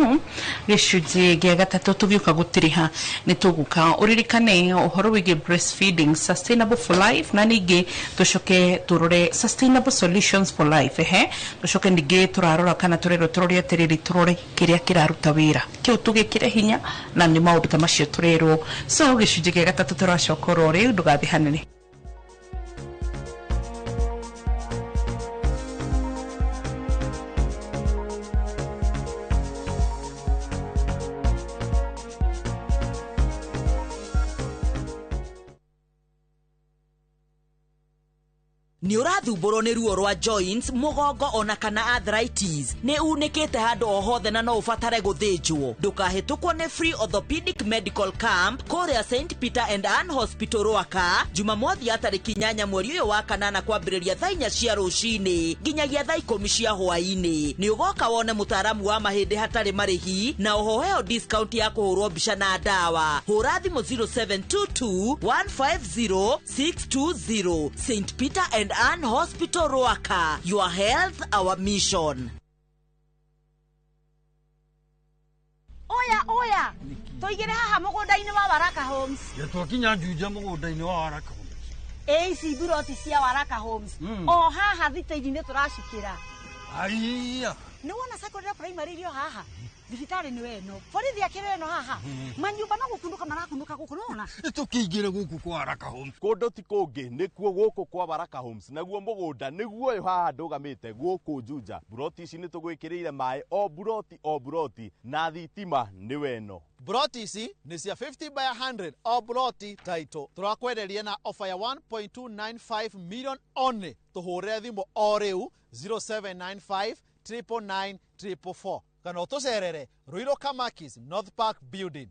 gĩcunjĩ gĩa gatatũ tũgĩũka gũtĩrĩha nĩ tũgũka ũririkane ũhoro wĩgiĩ breastfeeding sustainable for life, na ningĩ tũcoke tũrore sustainable solutions for life. Ehe, tũcoke ningĩ tũrarora kana tũrerwo tũrore atĩrĩrĩ, tũrore kĩrĩa kĩraruta wĩra kĩu tũgĩkĩre hinya, na nĩ maũndũ ta macio tũrerwo. So gĩcunjĩ gĩa gatatũ tũracoka oro rĩu, ndũgathiĩ hanene. Nĩ ũrathumbũrwo nĩ ruo rwa joints, mũgongo ona kana arthritis? Nĩ unĩkĩte handũ o hothe na no ũbatare gũthĩnjwo? Ndũkahĩtũkwo nĩ free orthopedic medical camp kũrĩa St Peter and Ann Hospital, Rwaka, Jumamothi ya tarĩki 8 mweri ũyũ wa kanana, kwambĩrĩria thaa 4 cia rũcinĩ nginyagia thaa 10 cia hwaĩ-inĩ. Nĩ ũgoka wone mũtaaramu wa mahĩndĩ hatarĩ marĩhi, na oho heo discount ya kũhũrwo mbica na ndawa. Hũra thimũ 0722 150 620. St Peter and Ann Hospital, Ruaka. Your health, our mission. Oya, oya, tũigĩre haha mũgũnda-inĩ wa Waraka Homes. Ya twakinya Juja mũgũnda-inĩ wa Waraka Homes. Ĩ ici mburoti cia Waraka Homes, o haha thitĩini nĩ tũracikĩra. Aiya. Nĩ wona secondary primary irio haha. Thibitarĩ nĩ weno. Borithi akĩrĩ ĩno haha. Manyũmba no gũkunũka marakunũka gũkũ nĩwona. Tũkĩingĩre gũkũ kwa Baraka Homes. Kũndũ ti kũngĩ nĩkuo gũkũ kwa Baraka Homes, naguo mũgũnda nĩguo ũyũ haha ndũgamĩte gũkũ Juja. Buroti ici nĩ tũgwĩkĩrĩire maĩ o buroti o buroti na thitima nĩ weno. Broti ici nĩ cia 50 by 100 o broti title. Tũrakwenderia na offer ya 1.295 million only. Tũhũrĩre thimũ o rĩu 0795 999 444 kana ũtũcerere Ruiru Kamakis North Park Building.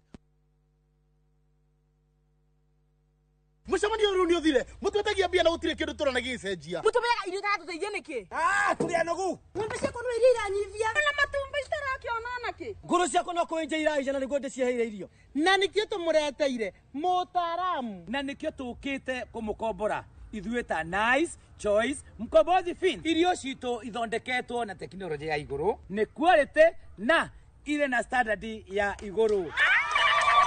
Mũcemanio rĩu nĩ ũthire. Mũtwetagia mbia na gũtirĩ kĩndũ tũrona gĩgĩcenjia. Mũtũmĩaga irio itaratũteithia nĩkĩ? Ah, tũrĩ anogu. Ng'ombe ciakwa no iria iranyivia. Na matumbĩ citarakĩona nakĩ? Ngũrũ ciakwa no kũenja iraija na nĩguo ndĩciheire irio. Na nĩkĩo tũmũreteire mũtaaramu. Na nĩkĩo tũkĩte kũmũkombora ithuĩ ta Nice Choice Mkombozi Fin. Irio citũ ithondeketwo na tekinoronjĩ ya igũrũ, nĩ quality na irĩ na standard ya igũrũ.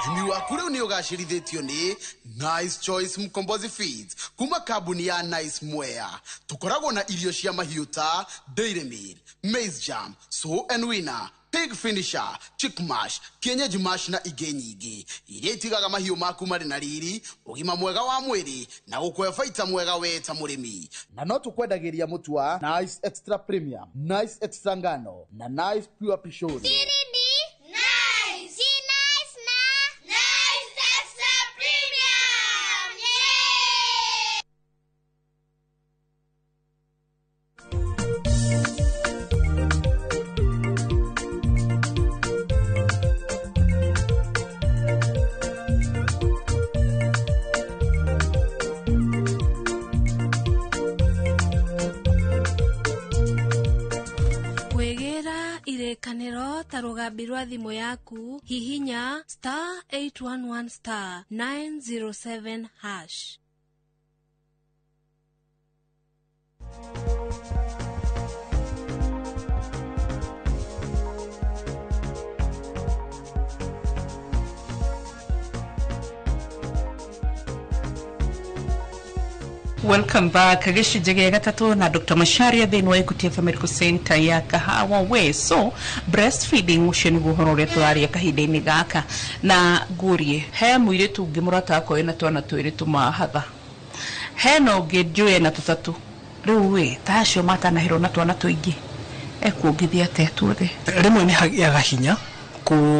Ũrĩmi waku rĩu nĩ ũgacĩrithĩtio nĩ Nice Choice Mkombozi Feeds kuma kambuni ya Nice Mwea. Tũkoragwo na irio cia mahiũ ta Dairy Meal, Maize Jam, Sow and Winner, Pig Finisher, Chick Mash, Kienyeji Mash na ingĩ nyingĩ iria itigaga mahiũ maku marĩ na riri, ũgima mwega wa mwĩrĩ na gũkũhe baita mwega we ta mũrĩmi. Na no tũkwendagĩria mũtu wa Nice Extra Premium, Nice Extra Ngano na Nice Pure Pishori. Nice. Nice na Nice Extra Premium. Yeah! Kwĩgĩra irĩkanĩro ta rũgambi rwa thimũ yaku, hihinya *811 *907 hash. Welcome back. Gĩcunjĩ gĩa gatatũ na Dr. Macharia thĩinĩ wa Equity FM Medical Center ya Kahawa we. So breastfeeding ũcio nĩguo ũhoro ũrĩa tũraria kahinda-inĩ gaka. Na ngũrie, he mũirĩtu ũngĩ mũrata wakwa wĩna twana twĩrĩ tũmahatha, hena ũngĩ njũĩ ena tũtatũ. Rĩu ĩ ta acio matanahĩrwo na twana tũingĩ, ekuongithia atĩa tuothe? Rĩmwe nĩ hagĩaga hinya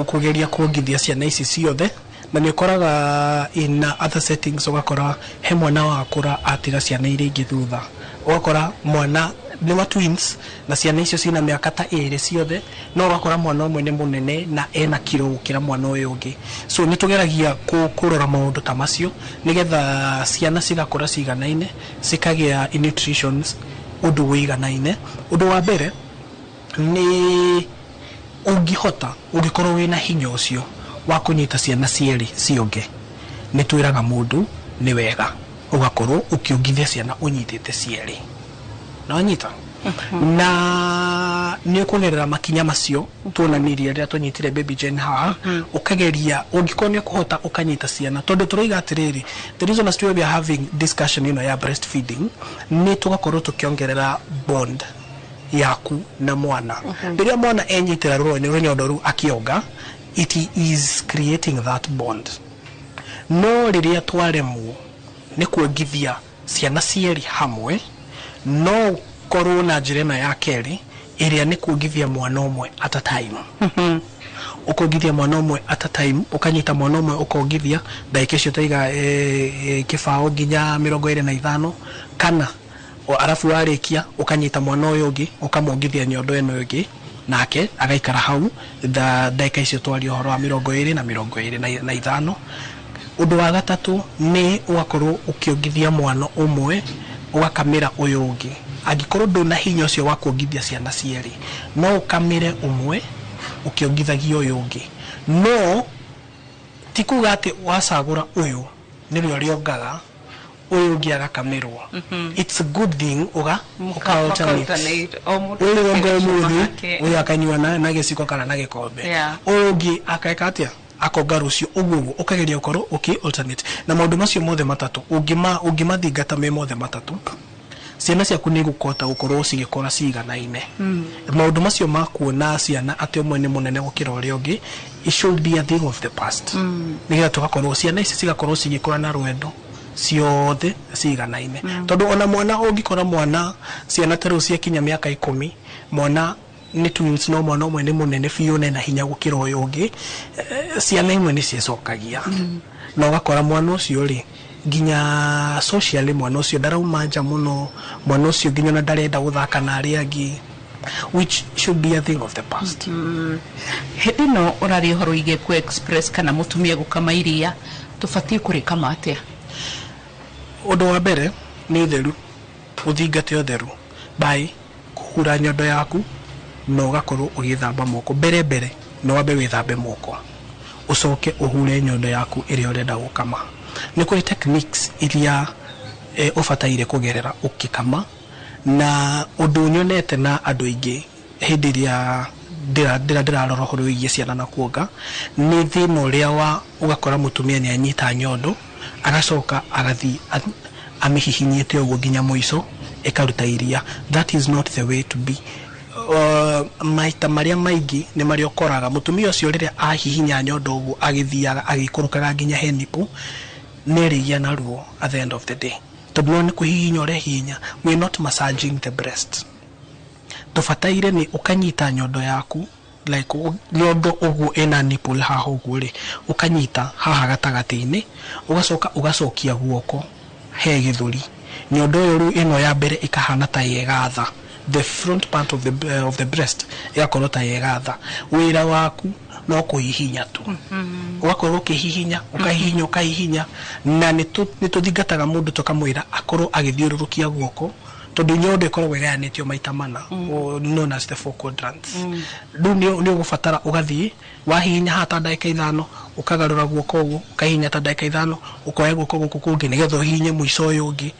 kũgeria kuongithia ciana ici ciothe, na nĩ ũkoraga in other settings ũgakora he mwana wakũra atiga ciana iria ingĩ thutha, ũgakora mwana nĩ wa twins na ciana icio cina mĩaka ta ĩrĩ ciothe, no ũgakora mwana ũmwe nĩ mũnene na ena kiro gũkĩra mwana ũyũ ũngĩ. So nĩ tũgeragia kũrora maũndũ ta macio nĩgetha ciana cigakũra ciganaine, cikagĩa nutritions ũndũ wĩiganaine. Ũndũ wa mbere nĩ ũngĩhota, ũngĩkorwo wĩna hinya ũcio wa kũnyita ciana cierĩ cionge, nĩ twĩraga mũndũ nĩ wega ũgakorwo ũkĩongithia ciana ũnyitĩte cierĩ, na wanyita na nĩ ũkũgerera makinya macio tuonanirie rĩrĩa tũnyitire Baby Jane haha. Ũkageria ũngĩkorwo nĩ ũkũhota ũkanyita ciana, tondũ tũroiga atĩrĩrĩ, the reason as to why we are having discussion ĩno ya breastfeeding nĩ tũgakorwo tũkĩongerera bond yaku na mwana. Rĩrĩa mwana enyitĩra rũnyondo rũu akĩonga, it is creating that bond. No rĩrĩa twaremwo nĩ kuongithia ciana cierĩ hamwe, no korwo na njĩra ĩno ya kerĩ ĩrĩa nĩ kuongithia mwana ũmwe at a time. Ũkongithia mwana ũmwe at a time, ũkanyita mwana ũmwe ũkongithia ndagĩka icio taiga kĩbaũ nginya 25, kana arabu warĩkia ũkanyita mwana ũyũ ũngĩ ũkamwongithia nyondo ĩno ĩngĩ, nake agaikara hau ndagĩka icio twaria ũhoro wa 20 na 25. Ũndũ wa gatatũ nĩ ũgakorwo ũkĩongithia mwana ũmwe ũgakamĩra ũyũ ũngĩ. Angĩkorwo ndũna hinya ũcio wa kuongithia ciana cierĩ, no ũkamĩre ũmwe ũkĩongithagia ũyũ ũngĩ. No ti kuga atĩ wacagũra ũyũ nĩrĩo rĩongaga, ũyũ ũngĩ agakamirwo. It's a good thing uga alternate. Ũyũ ũngĩ ũmũthĩ ũyũ akanyua na gĩciko kana na gĩkombe, ũyũ ũngĩ akeka atĩa, akonga rũciũ, ũguo ũguo ũkageria gũkorwo ũkĩ alternate. Na maũndũ macio mothe matatũ ũngĩmathingata me mothe matatũ, Ciana ciaku nĩ igũkota gũkorwo cigĩkũra ciganaine. Maũndũ macio ma kuona ciana atĩ ũmwe nĩ mũnene gũkĩra ũrĩa ũngĩ, it should be a thing of the past, nĩgetha tũgakorwo ciana ici cigakorwo cigĩkũra na rwendo ciothe ciganaine. Tondũ ona mwana ũngĩkora mwana, ciana ta rĩu ciakinya mĩaka 10, mwana nĩ twins, no mwana ũmwe nĩ mũnene biũ na ena hinya gũkĩra ũyũ ũngĩ, ciana imwe nĩ ciĩcokagia na ũgakora mwana ũcio rĩ, nginya socially mwana ũcio ndarauma nja mũno, mwana ũcio nginya ona ndarenda gũthaka na arĩa angĩ, which should be a thing of the past. Hĩndĩ ĩno ũraria ũhoro wĩgiĩ ku express kana mũtumia gũkama iria, tũbatiĩ kũrĩkama atĩa? Ũndũ wa mbere nĩ ũtheru, ũthingate ũtheru by kũhura nyondo yaku na ũgakorwo ũgĩthamba moko mbere mbere. No wambe wĩthambe moko, ũcoke ũhure nyondo yaku ĩrĩa ũrenda gũkama. Nĩ kũrĩ techniques iria ũbataire kũgerera ũkĩkama, na ũndũ nyonete na andũ aingĩ hĩndĩ ĩrĩa ndĩrarora ũhoro wĩgiĩ ciana na kuonga nĩ thĩna ũrĩa wa ũgakora mũtumia nĩ anyita nyondo, agacoka agathiĩ amĩhihinyĩte ũguo nginya mũico ĩkaruta iria. That is not the way to be. Maita marĩa maingĩ nĩ marĩa ũkoraga mũtumia ũcio rĩrĩa ahihinya nyondo ũguo agĩthiaga agĩikũrũkaga nginya he nipple, nĩ ĩrĩgĩa na ruo at the end of the day, tondũ no nĩ kũhihinya ũrehihinya. We are not massaging the breast. Tũbataire nĩ ũkanyita nyondo yaku like nyondo ũguo ĩna nipple haha ũguo rĩ, ũkanyita haha gatagatĩ-inĩ, ũgacoka ũgacokia guoko he gĩthũri. Nyondo ĩyo rĩu ĩno ya mbere ĩkahana ta yegatha the front part of the breast, ĩgakorwo ta yegatha. Wĩra waku no kũhihinya tu, ũgakorwo ũkĩhihinya, ũkahihinya, ũkahihinya. Na nĩ tũthingataga mũndũ tũkamwĩra akorwo agĩthiũrũrũkia guoko, tondũ nyondo ĩkoragwo ĩgayanĩtio maita mana, known as the four quadrants. Rĩu nĩ ũgũbatara ũgathiĩ wahihinya haha ta ndagĩka 5, ũkagarũra guoko ũguo, ũkahihinya ta ndagĩka 5, ũkoya guoko gũkũ kũngĩ nĩgetha ũhihinye mũico ũyũ ũngĩ,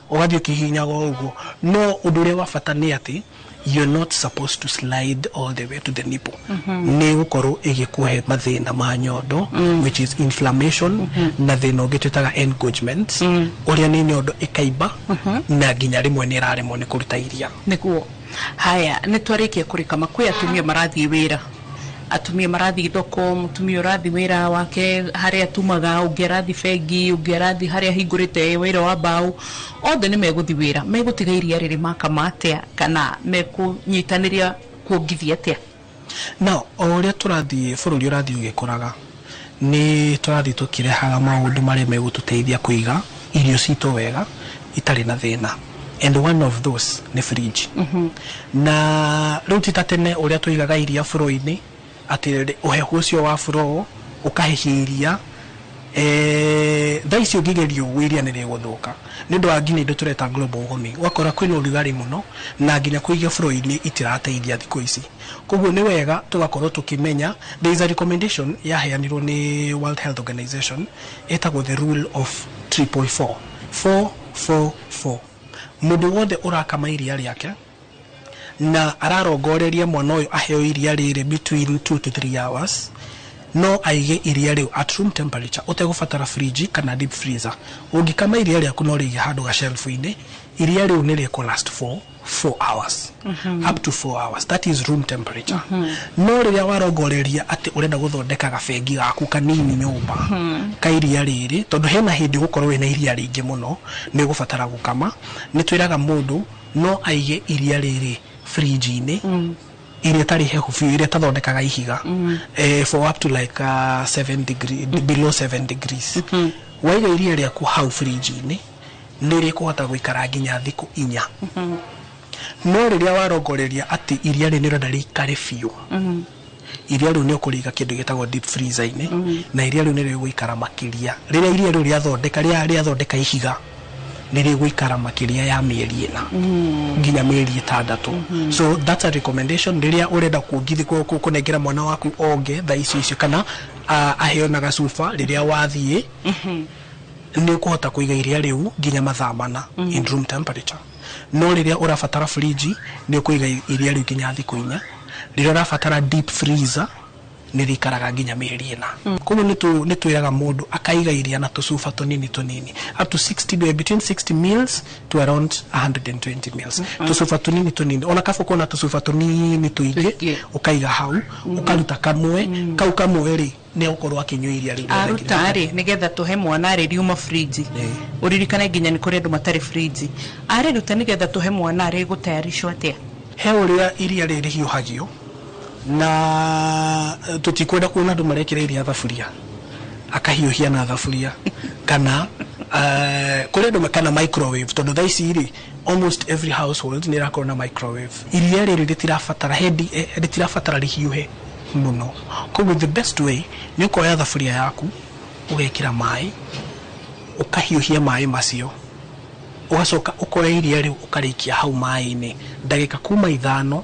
ũgathiĩ ũkĩhihinyaga o ũguo. No ũndũ ũrĩa wa bata nĩ atĩ you're not supposed to slide all the way to the nipple. Nĩ gũkorwo ĩgĩkũhe mathĩna ma nyondo, which is inflammation, na thĩna ũngĩ twĩtaga engorgement, ũrĩa nĩ nyondo ĩkaimba na nginya rĩmwe nĩ ĩraremwo nĩ kũruta iria. Nĩguo. Haya, nĩ twarĩkia kũrĩkama. Kwĩ atumia marathiĩ wĩra, atumia marathiĩ thoko, mũtumia ũrathiĩ wĩra wake harĩa atumaga, ũngĩ arathiĩ bengi, ũngĩ arathiĩ harĩa ahingũrĩte wĩra wa mbaũ, othe nĩ megũthiĩ wĩra. Megũtiga iria rĩrĩ makama atĩa, kana mekũnyitanĩria kuongithia atĩa? Now, o ũrĩa tũrathiĩ bũrũri ũrathiĩ ũgĩkũraga, nĩ tũrathiĩ tũkĩrehaga maũndũ marĩa megũtũteithia kũiga irio citũ wega itarĩ na thĩna, and one of those nĩ fridge. Na rĩu ti ta tene ũrĩa tũigaga iria bũrũri-inĩ, atĩ ũhehu ũcio wa bũrũri ũkahehia iria. Thaa ici ũngĩgeria ũguo iria nĩ rĩgũthũka, nĩ ũndũ wa nginya indo tũreta global warming, ũgakora kwĩna ũrugarĩ mũno na nginya kũiga bũrũri-inĩ itirateithia thikũ ici. Koguo nĩ wega tũgakorwo tũkĩmenya there is a recommendation yaheanirwo nĩ World Health Organization ĩtagwo the rule of 444 4 4 4. Mũndũ wothe ũrakama iria rĩake na ararongoreria mwana ũyũ aheo iria rĩrĩ between 2 to 3 hours, no aige iria rĩu at room temperature ũtegũbatara fridge kana deep freezer. Ũngĩkama iria rĩaku no rĩige handũ gashelf-inĩ, iria rĩu nĩ rĩkũ last for 4 hours, up to 4 hours, that is room temperature. No rĩrĩa warongoreria atĩ ũrenda gũthondeka gabengi gaku kanini nyũmba ka iria rĩrĩ, tondũ hena hĩndĩ ũgũkorwo wĩna iria rĩingĩ mũno, nĩ ũgũbatara gũkama, nĩ twĩraga mũndũ no aige iria rĩrĩ fridge-inĩ iria ĩtarĩ hehu biũ, iria ĩtathondekaga ihiga, for up to like 7 degree, below 7 degrees. Waiga iria rĩaku hau fridge-inĩ, nĩ rĩkũhota gũikara nginya thikũ 4. No rĩrĩa warongoreria atĩ iria rĩ nĩ ũrenda rĩikare biũ, iria rĩu nĩ ũkũrĩiga kĩndũ gĩtagwo deep freezer-inĩ, na iria rĩu nĩ rĩgũikara makĩria. Rĩrĩa iria rĩu rĩathondeka rĩathondeka ihiga, nĩ rĩgũikara makĩria ya mĩeri 4 nginya mĩeri 6. So that's a recommendation rĩrĩa ũrenda kuongithi kũnengera mwana waku onge thaa icio icio, kana aheo na gacuba rĩrĩa wathiĩ, nĩ ũkũhota kũiga iria rĩu nginya mathaa 4 in room temperature. No rĩrĩa ũrabatara fridge, nĩ ũkũiga iria rĩu nginya thikũ 4. Rĩrĩa ũrabatara deep freezer, Nĩ rĩikaraga nginya mĩeri 4. Koguo nĩ twĩraga mũndũ akaiga iria na tũcuba tũnini tũnini, up to 60, between 60 mils to around 120 mils, tũcuba tũnini tũnini. Ona kaba kuona tũcuba tũnini tũingĩ, ũkaiga hau, ũkaruta kamwe kau. Kamwe rĩ, nĩ egũkorwo akĩnyua iria rĩu rĩothe nginya. Aruta rĩ, nĩgetha tũhe mwana rĩ, riuma fridge. Ũririkane nginya nĩ kũrĩ andũ matarĩ fridge. Arĩruta nĩgetha tũhe mwana rĩ, gũtayarishwo atĩa? He ũrĩa iria rĩrĩ rĩhiũhagio, na tũtikwenda kuona andũ marekĩra iria thaburia, akahiũhia na thaburia, kana kũrĩ andũ kana microwave, tondũ thaa ici rĩ, almost every household nĩ ĩrakorwo na microwave. Iria rĩrĩ rĩtirabatara hendi, rĩtirabatara rĩhiũhe mũno. Koguo the best way nĩ ũkoya thaburia yaku, ũgekĩra maĩ, ũkahiũhia maĩ macio, ũgacoka ũkoya iria rĩu, ũkarĩikia hau maĩ-inĩ ndagĩka kuma 5.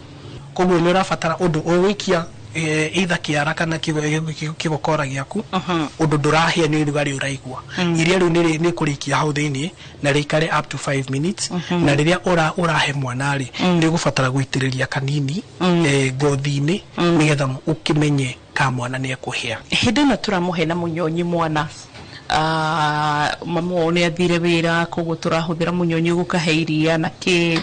Koguo nĩ ũrabatara ũndũ ũgũikia, either kĩara kana kĩgokora gĩaku, ũndũ ndũrahĩa nĩ ũrugarĩ ũraigua. Iria rĩu nĩ kũrĩikia hau thĩiniĩ na rĩikare up to 5 minutes. Na rĩrĩa ũrahe mwana rĩ, nĩ ũgũbatara gũitĩrĩria kanini ngothi-inĩ, nĩgetha ũkĩmenye ka mwana nĩ ekũhĩa. Hĩndĩ ĩno tũramũhe na mũnyonyi mwana, mamu wao nĩ athire wĩra, koguo tũrahũthĩra mũnyonyi gũkahe iria na kĩ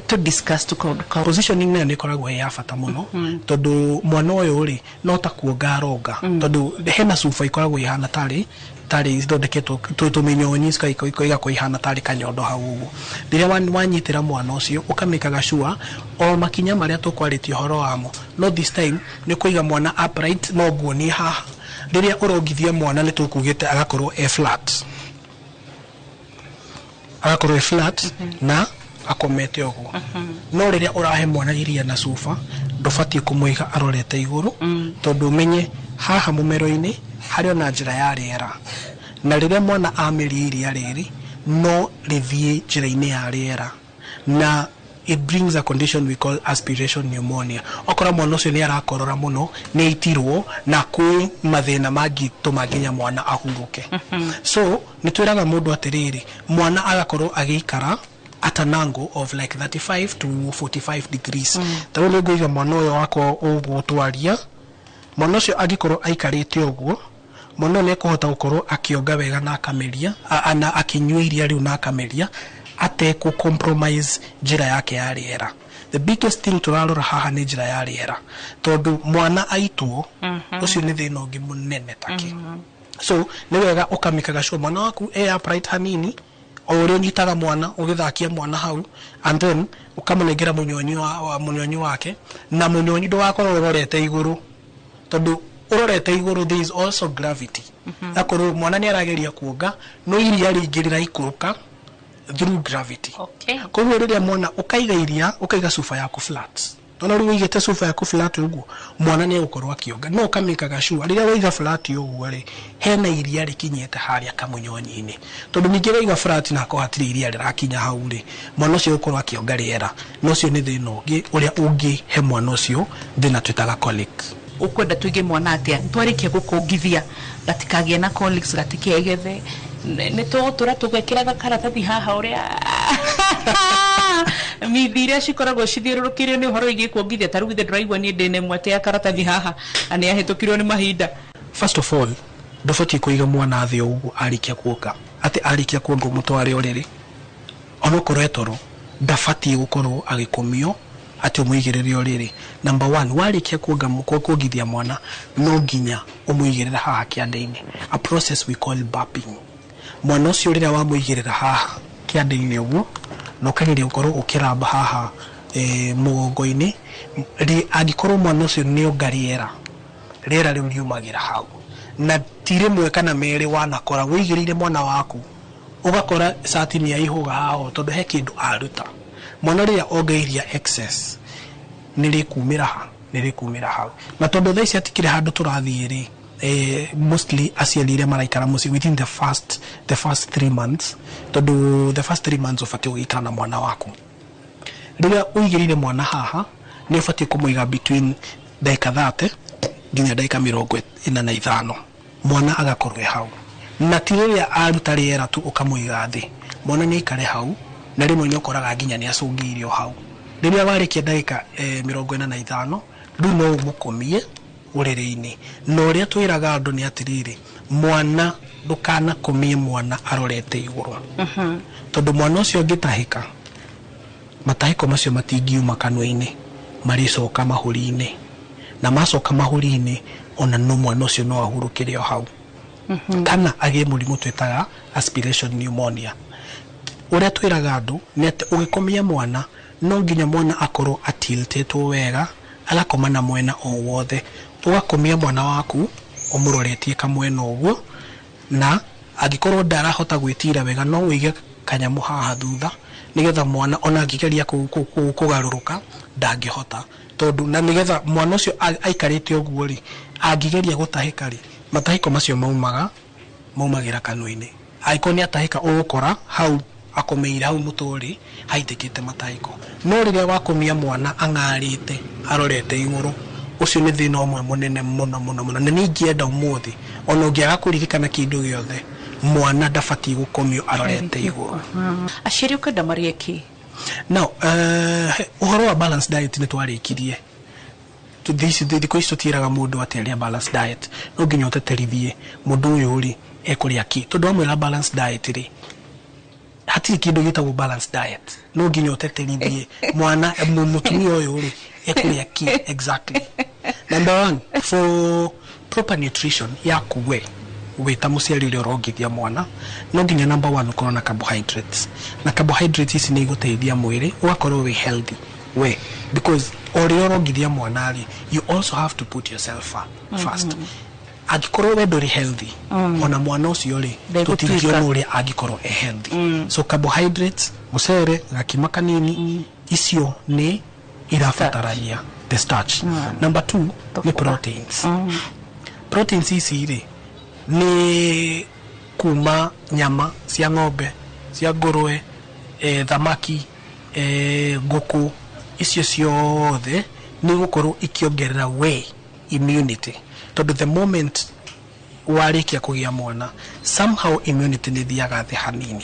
to discuss tũkaũndũ kau. Positioning nayo nĩ ĩkoragwo ĩ ya bata mũno, tondũ mwana ũyũ rĩ, no ta kuonga aronga, tondũ hena cuba ikoragwo ihana tarĩ ithondeketwo tũmĩnyonyi, igakorwo ihana tarĩ kanyondo hau ũguo. Rĩrĩa wanyitĩra mwana ũcio, ũkamĩkaga sure o makinya marĩa tũkwarĩtie ũhoro wamo, no this time nĩ kũiga mwana upright. No nguonie haha, rĩrĩa ũrongithia mwana, nĩ tũkugĩte agakorwo e flat, agakorwo e flat na akomete ũguo. No rĩrĩa ũrahe mwana iria na cuba, ndũbatiĩ kũmũiga arorete igũrũ, tondũ ũmenye haha mũmero-inĩ harĩ ona njĩra ya rĩera, na rĩrĩa mwana ameria iria rĩrĩ, no rĩthiĩ njĩra-inĩ ya rĩera, na it brings a condition we call aspiration pneumonia. Okora mwana ũcio nĩ arakorora mũno, nĩ aitirwo, na kwĩ mathĩna mangĩtũma nginya mwana ahurũke. So nĩ twĩraga mũndũ atĩrĩrĩ, mwana agakorwo agĩikara at an angle of like 35 to 45 degrees. Ta rĩu nĩ ngũiga mwana ũyũ wakwa ũguo twaria. Mwana ũcio angĩkorwo aikarĩte ũguo, mwana ũyũ nĩ ekũhota gũkorwo akĩonga wega na akameria na akĩnyua iria rĩu na akameria atekũ compromise njĩra yake ya rĩera. The biggest thing tũrarora haha nĩ njĩra ya rĩera, tondũ mwana aitwo, ũcio nĩ thĩna ũngĩ mũnene take. So nĩ wega ũkamĩkaga sure mwana waku e upright hanini, o ũrĩa ũnyitaga mwana, ũgĩthakia mwana hau, and then ũkamũnengera mũnyonyi wa mũnyonyi wake, na mũnyonyi ndũgakorwo ũrorete igũrũ, tondũ ũrorete igũrũ there is also gravity. Akorwo mwana nĩ arageria kuonga, no iria rĩingĩ rĩraikũrũka through gravity. Koguo rĩrĩa mwana ũkaiga iria, ũkaiga cuba yaku flat, ona rĩu ũigĩte cuba yaku flat ũguo, mwana nĩ egũkorwo akĩonga. No ũkamĩkaga sure rĩrĩa waiga flat ũguo rĩ, hena iria rĩkinyĩte harĩa kamunyonyi-inĩ, tondũ ningĩ waiga flat na hakorwo hatirĩ iria rĩrakinya hau rĩ, mwana ũcio ũgũkorwo akĩonga rĩera, na ũcio nĩ thĩna ũngĩ ũrĩa ũngĩhe mwana ũcio thĩna twĩtaga colic. Ũkwenda tuige mwana atĩa twarĩkia gũkũngithia gatikagĩe na colics, gatikegethe? Nĩ tũgũtũra tũgekĩraga karatathi haha ũrĩa mithi iria cikoragwo cithiũrũrũkĩirio nĩ ũhoro wĩgiĩ kuongithia. Ta rĩu githĩ ndũraigua niĩ ndĩ na ĩmwe atĩ ya karatathi haha na nĩ yahĩtũkirwo nĩ mahinda? First of all, ndũbatiĩ kũiga mwana thĩ o ũguo arĩkia kuonga, atĩ arĩkia kuonga ũmũtware ũrĩrĩ. Onokorwo e toro, ndabatiĩ gũkorwo agĩkomio atĩ ũmũigĩrĩre ũrĩrĩ. Number one, warĩkia kuonga, kuongithia mwana, no nginya ũmũigĩrĩre haha kĩande-inĩ, a process we call burping. Mwana ũcio rĩrĩa wamũigĩrĩra haha kĩande-inĩ ũguo, na ũkageria gũkorwo ũkĩramba haha mũgongo-inĩ rĩ, angĩkorwo mwana ũcio nĩ onga rĩera, rĩera rĩu riumagĩra hau. Na ti rĩmwe kana merĩ wanakora wĩigĩrĩire mwana waku, ũgakora cati nĩ yaihũga haha ũũ, tondũ he kĩndũ aruta. Mwana rĩrĩa onga iria excess, nĩ rĩkumĩra ha, nĩ rĩkumĩra hau. Na tondũ thaa ici hatikĩrĩ handũ tũrathiĩ rĩ, mostly aciari arĩa maraikara mũciĩ within the first 3 months, tondũ the first 3 months ũbatiĩ gũikara na mwana waku. Rĩrĩa ũigĩrĩire mwana haha, nĩ ũbatiĩ kũmũiga between ndagĩka 30 nginya ndagĩka 45, mwana agakorwo e hau. Na ti rĩrĩa aruta rĩera tu ũkamũiga thĩ. Mwana nĩ aikare hau, na rĩmwe nĩ ũkoraga nginya nĩ acũngĩirio hau. Rĩrĩa warĩkia ndagĩka 45, rĩu no ũmũkomie. Ũrĩrĩ-inĩ. Na ũrĩa twĩraga andũ nĩ atĩrĩrĩ, mwana ndũkanakomie mwana arorete igũrũ, tondũ mwana ũcio angĩtahĩka, matahĩko macio matingiuma kanua-inĩ, marĩcoka mahũri-inĩ, na macoka mahũri-inĩ, ona no mwana ũcio no ahurũkĩre o hau kana agĩe mũrimũ twĩtaga aspiration pneumonia. Ũrĩa twĩraga andũ nĩ atĩ ũgĩkomia mwana, no nginya mwana akorwo atiltĩtwo wega, agakoma na mwena o wothe. Ũgakomia mwana waku ũmũroretie kamwena ũguo, na angĩkorwo ndarahota gwĩtira wega, no ũige kanyamũ haha thutha, nĩgetha mwana ona angĩgeria kũgarũrũka ndangĩhota, tondũ na nĩgetha mwana ũcio aikarĩte ũguo rĩ, angĩgeria gũtahĩka rĩ, matahĩko macio maumagĩra kanua-inĩ. Angĩkorwo nĩ atahĩka, ũgũkora hau akomeire hau mũtwe rĩ, haitĩkĩte matahĩko. No rĩrĩa wakomia mwana ang'arĩte arorete igũrũ, ũcio nĩ thĩna ũmwe mũnene mũno mũno mũno. Na niĩ ingĩenda ũmũthĩ, ona ũngĩaga kũririkana kĩndũ gĩothe, mwana ndabatiĩ gũkomio arorete igũrũ. Aciari ũkenda marĩe kĩ? Now, ũhoro wa balanced diet nĩ twarĩkirie. Thikũ ici tũtiĩraga mũndũ atĩ arĩa balanced diet, no nginya ũteterithie mũndũ ũyũ rĩ, ekũrĩa kĩ, tondũ wamwĩra balanced diet rĩ, hatirĩ kĩndũ gĩtagwo balanced diet. No nginya ũteterithie mwana, mũtumia ũyũ rĩ, ekũrĩa kĩ exactly. Number one, for proper nutrition yaku we wĩ ta mũciari ũrĩa ũrongithia mwana, no nginya number one ũkorwo na carbohydrates, na carbohydrates ici nĩ igũteithia mwĩrĩ ũgakorwo wĩ healthy we, because o rĩrĩa ũrongithia mwana rĩ, you also have to put yourself first. Angĩkorwo we ndũrĩ healthy, ona mwana ũcio rĩ, Ndegũtuĩka. tũtingĩona ũrĩa angĩkorwo e healthy. So carbohydrates, mũcere, gakima kanini, icio nĩ irabatarania, the starch. Number two nĩ proteins. Proteins ici rĩ, nĩ kuma nyama cia ng'ombe, cia ngũrwe, thamaki, ngũkũ, icio ciothe nĩ gũkorwo ikĩongerera we immunity, tondũ the moment warĩkia kũgĩa mwana, somehow immunity nĩ thiaga thĩ hanini,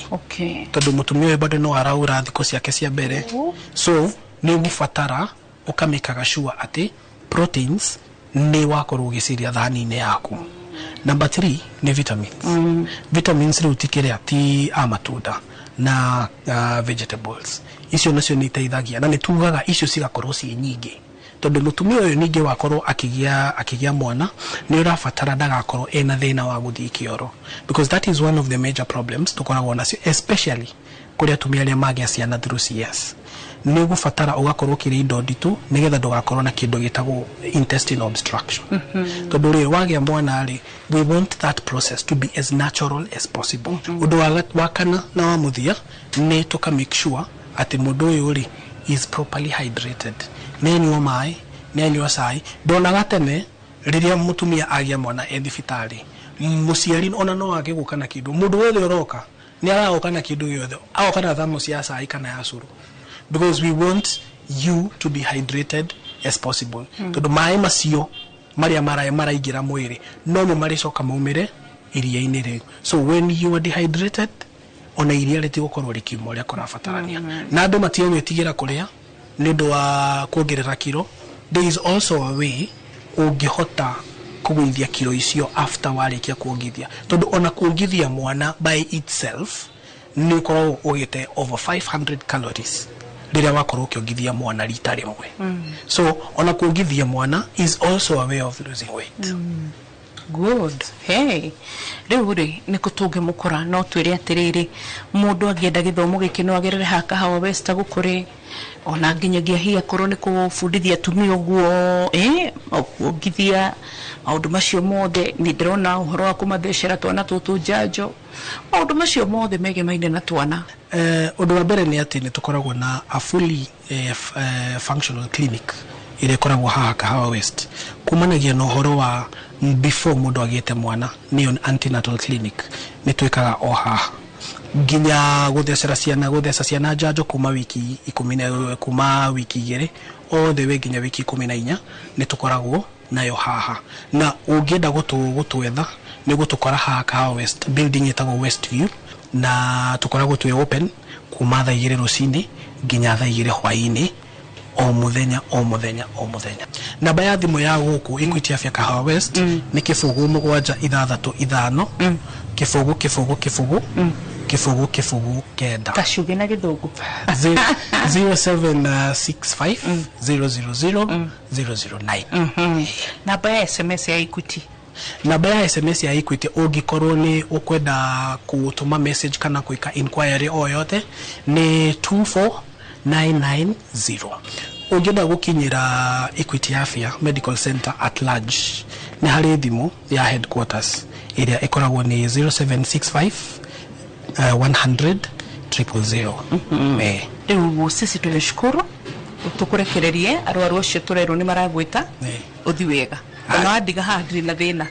tondũ mũtumia ũyũ bado no araura thikũ ciake cia mbere. So nĩ ũgũbatara ũkamĩkaga sure atĩ proteins nĩ wakorwo ũgĩciria thani-inĩ yaku. Number three nĩ vitamins. Vitamins rĩu ti kĩrĩa, ti a matunda na vegetables, icio nacio nĩ iteithagia, na nĩ tugaga icio cigakorwo ciĩ nyingĩ, tondũ mũtumia ũyũ ningĩ wakorwo akĩgĩa mwana nĩ ũrabatara ndagakorwo ena thĩna wa gũthiĩ kĩoro, because that is one of the major problems tũkoragwo nacio, especially kũrĩ atumia arĩa magĩa ciana through CS. Nĩ ũgũbatara ũgakorwo ũkĩrĩa indo nditũ, nĩgetha ndũgakorwo na kĩndũ gĩtagwo intestinal obstruction, tondũ rĩrĩ wagĩa mwana rĩ, we want that process to be as natural as possible. Ũndũ wa kana na wa mũthia nĩ tũka make sure atĩ mũndũ ũyũ rĩ, is properly hydrated, nĩ anyua maĩ, nĩ anyua cai. Ndonaga tene rĩrĩa mũtumia agĩa mwana e thibitarĩ, mũciari ona no age gũka na kĩndũ, mũndũ wothe ũroka nĩ aragoka na kĩndũ gĩothe, agoka na thermos ya cai kana ya cũrũ, because we want you to be hydrated as possible, tondũ maĩ macio marĩa maraingĩra mwĩrĩ no mo marĩcoka maumĩre iria-inĩ rĩu. So when you are dehydrated, ona iria rĩtigũkorwo rĩkiuma ũrĩa kũrabatarania. Na andũ matige gwĩtigĩra kũrĩa nĩ ũndũ wa kuongerera kiro. There is also a way ũngĩhota kũgũithia kiro icio after warĩkia kuongithia, tondũ ona kuongithia mwana by itself nĩ ũkoragwo ũgĩte over 500 calories rĩrĩa wakorwo ũkĩongithia mwana rita rĩmwe. So ona kuongithia mwana is also a way of losing weight. Good. Hey, rĩu rĩ, nĩ kũ tũngĩmũkora? No twĩre atĩrĩrĩ, mũndũ angĩenda gĩthomo gĩkĩ no agerere ha Kahawa West gũkũrĩ, ona nginyagia hihi akorwo nĩ kũbundithia atumia ũguo, kuongithia, maũndũ macio mothe. Nĩ ndĩrona ũhoro wa kũmathecera twana tũtũ njanjo, maũndũ macio mothe megemaine na twana. Ũndũ wa mbere nĩ atĩ nĩ tũkoragwo na a fully functional clinic ĩrĩa ĩkoragwo haha Kahawa West, kumanagia na ũhoro wa before mũndũ agĩte mwana, nĩyo antenatal clinic. Nĩ twĩkaga o haha nginya gũthecera ciana, gũtheca ciana njanjo kuma wiki 10 na kuma wiki 2 all the way nginya wiki 14, nĩ tũkoragwo nayo haha. Na ũngĩenda gũtwetha, nĩ gũtũkora haha Kahawa West, building ĩtagwo West View, na tũkoragwo twĩ open kuma thaa 2 rũcinĩ nginya thaa 2 hwaĩ-inĩ O mũthenya, o mũthenya, o mũthenya. Namba ya thimũ ya gũkũ Equity Afya Kahawa West nĩ 0 7 6 5 0 0 0 0 0 9. Kacuge na gĩthũngũ. 0765 000 009. Namba ya SMS ya Equity? Namba ya SMS ya Equity, ũngĩkorwo nĩ ũkwenda gũtũma message kana gwĩka inquiry o yothe, nĩ 24990. Ũngĩenda gũkinyĩra Equity Afya Medical Center at large, nĩ harĩ thimũ ya headquarters ĩrĩa ĩkoragwo nĩ 0765 100 000. Rĩu sisi tunashukuru, tukurekererie arwaru acio tũrerwo nĩ maragwĩta ũthi wega. Ona wandiga haha ndirĩ na thĩna,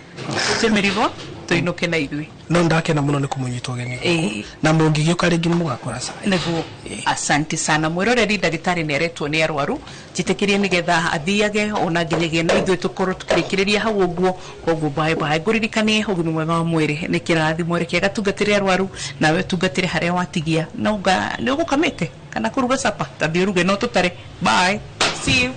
tĩ mĩrigo tũinũke na ithuĩ. No ndakena mũno nĩ kũmũnyita ũgeni gũkũ, na mũngĩgĩũka rĩngĩ nĩ mũgakora cai. Nĩguo, asante sana mwĩroreri. Ndagĩtarĩ nĩ aretwo nĩ arwaru, njĩtĩkĩrie nĩgetha athiage ona nginyagia na ithuĩ tũkorwo tũkĩrĩkĩrĩria hau ũguo. Koguo bye bye. Ngũririkanie, ũgima mwega wa mwĩrĩ nĩ kĩrathimo. Reke gatungatĩre arwaru, nawe ũtungatĩre harĩa watigia. Na unga nĩ ũgũkamĩte kana kũruga capa, tathiĩ ũruge no tũtare. Bye, see you.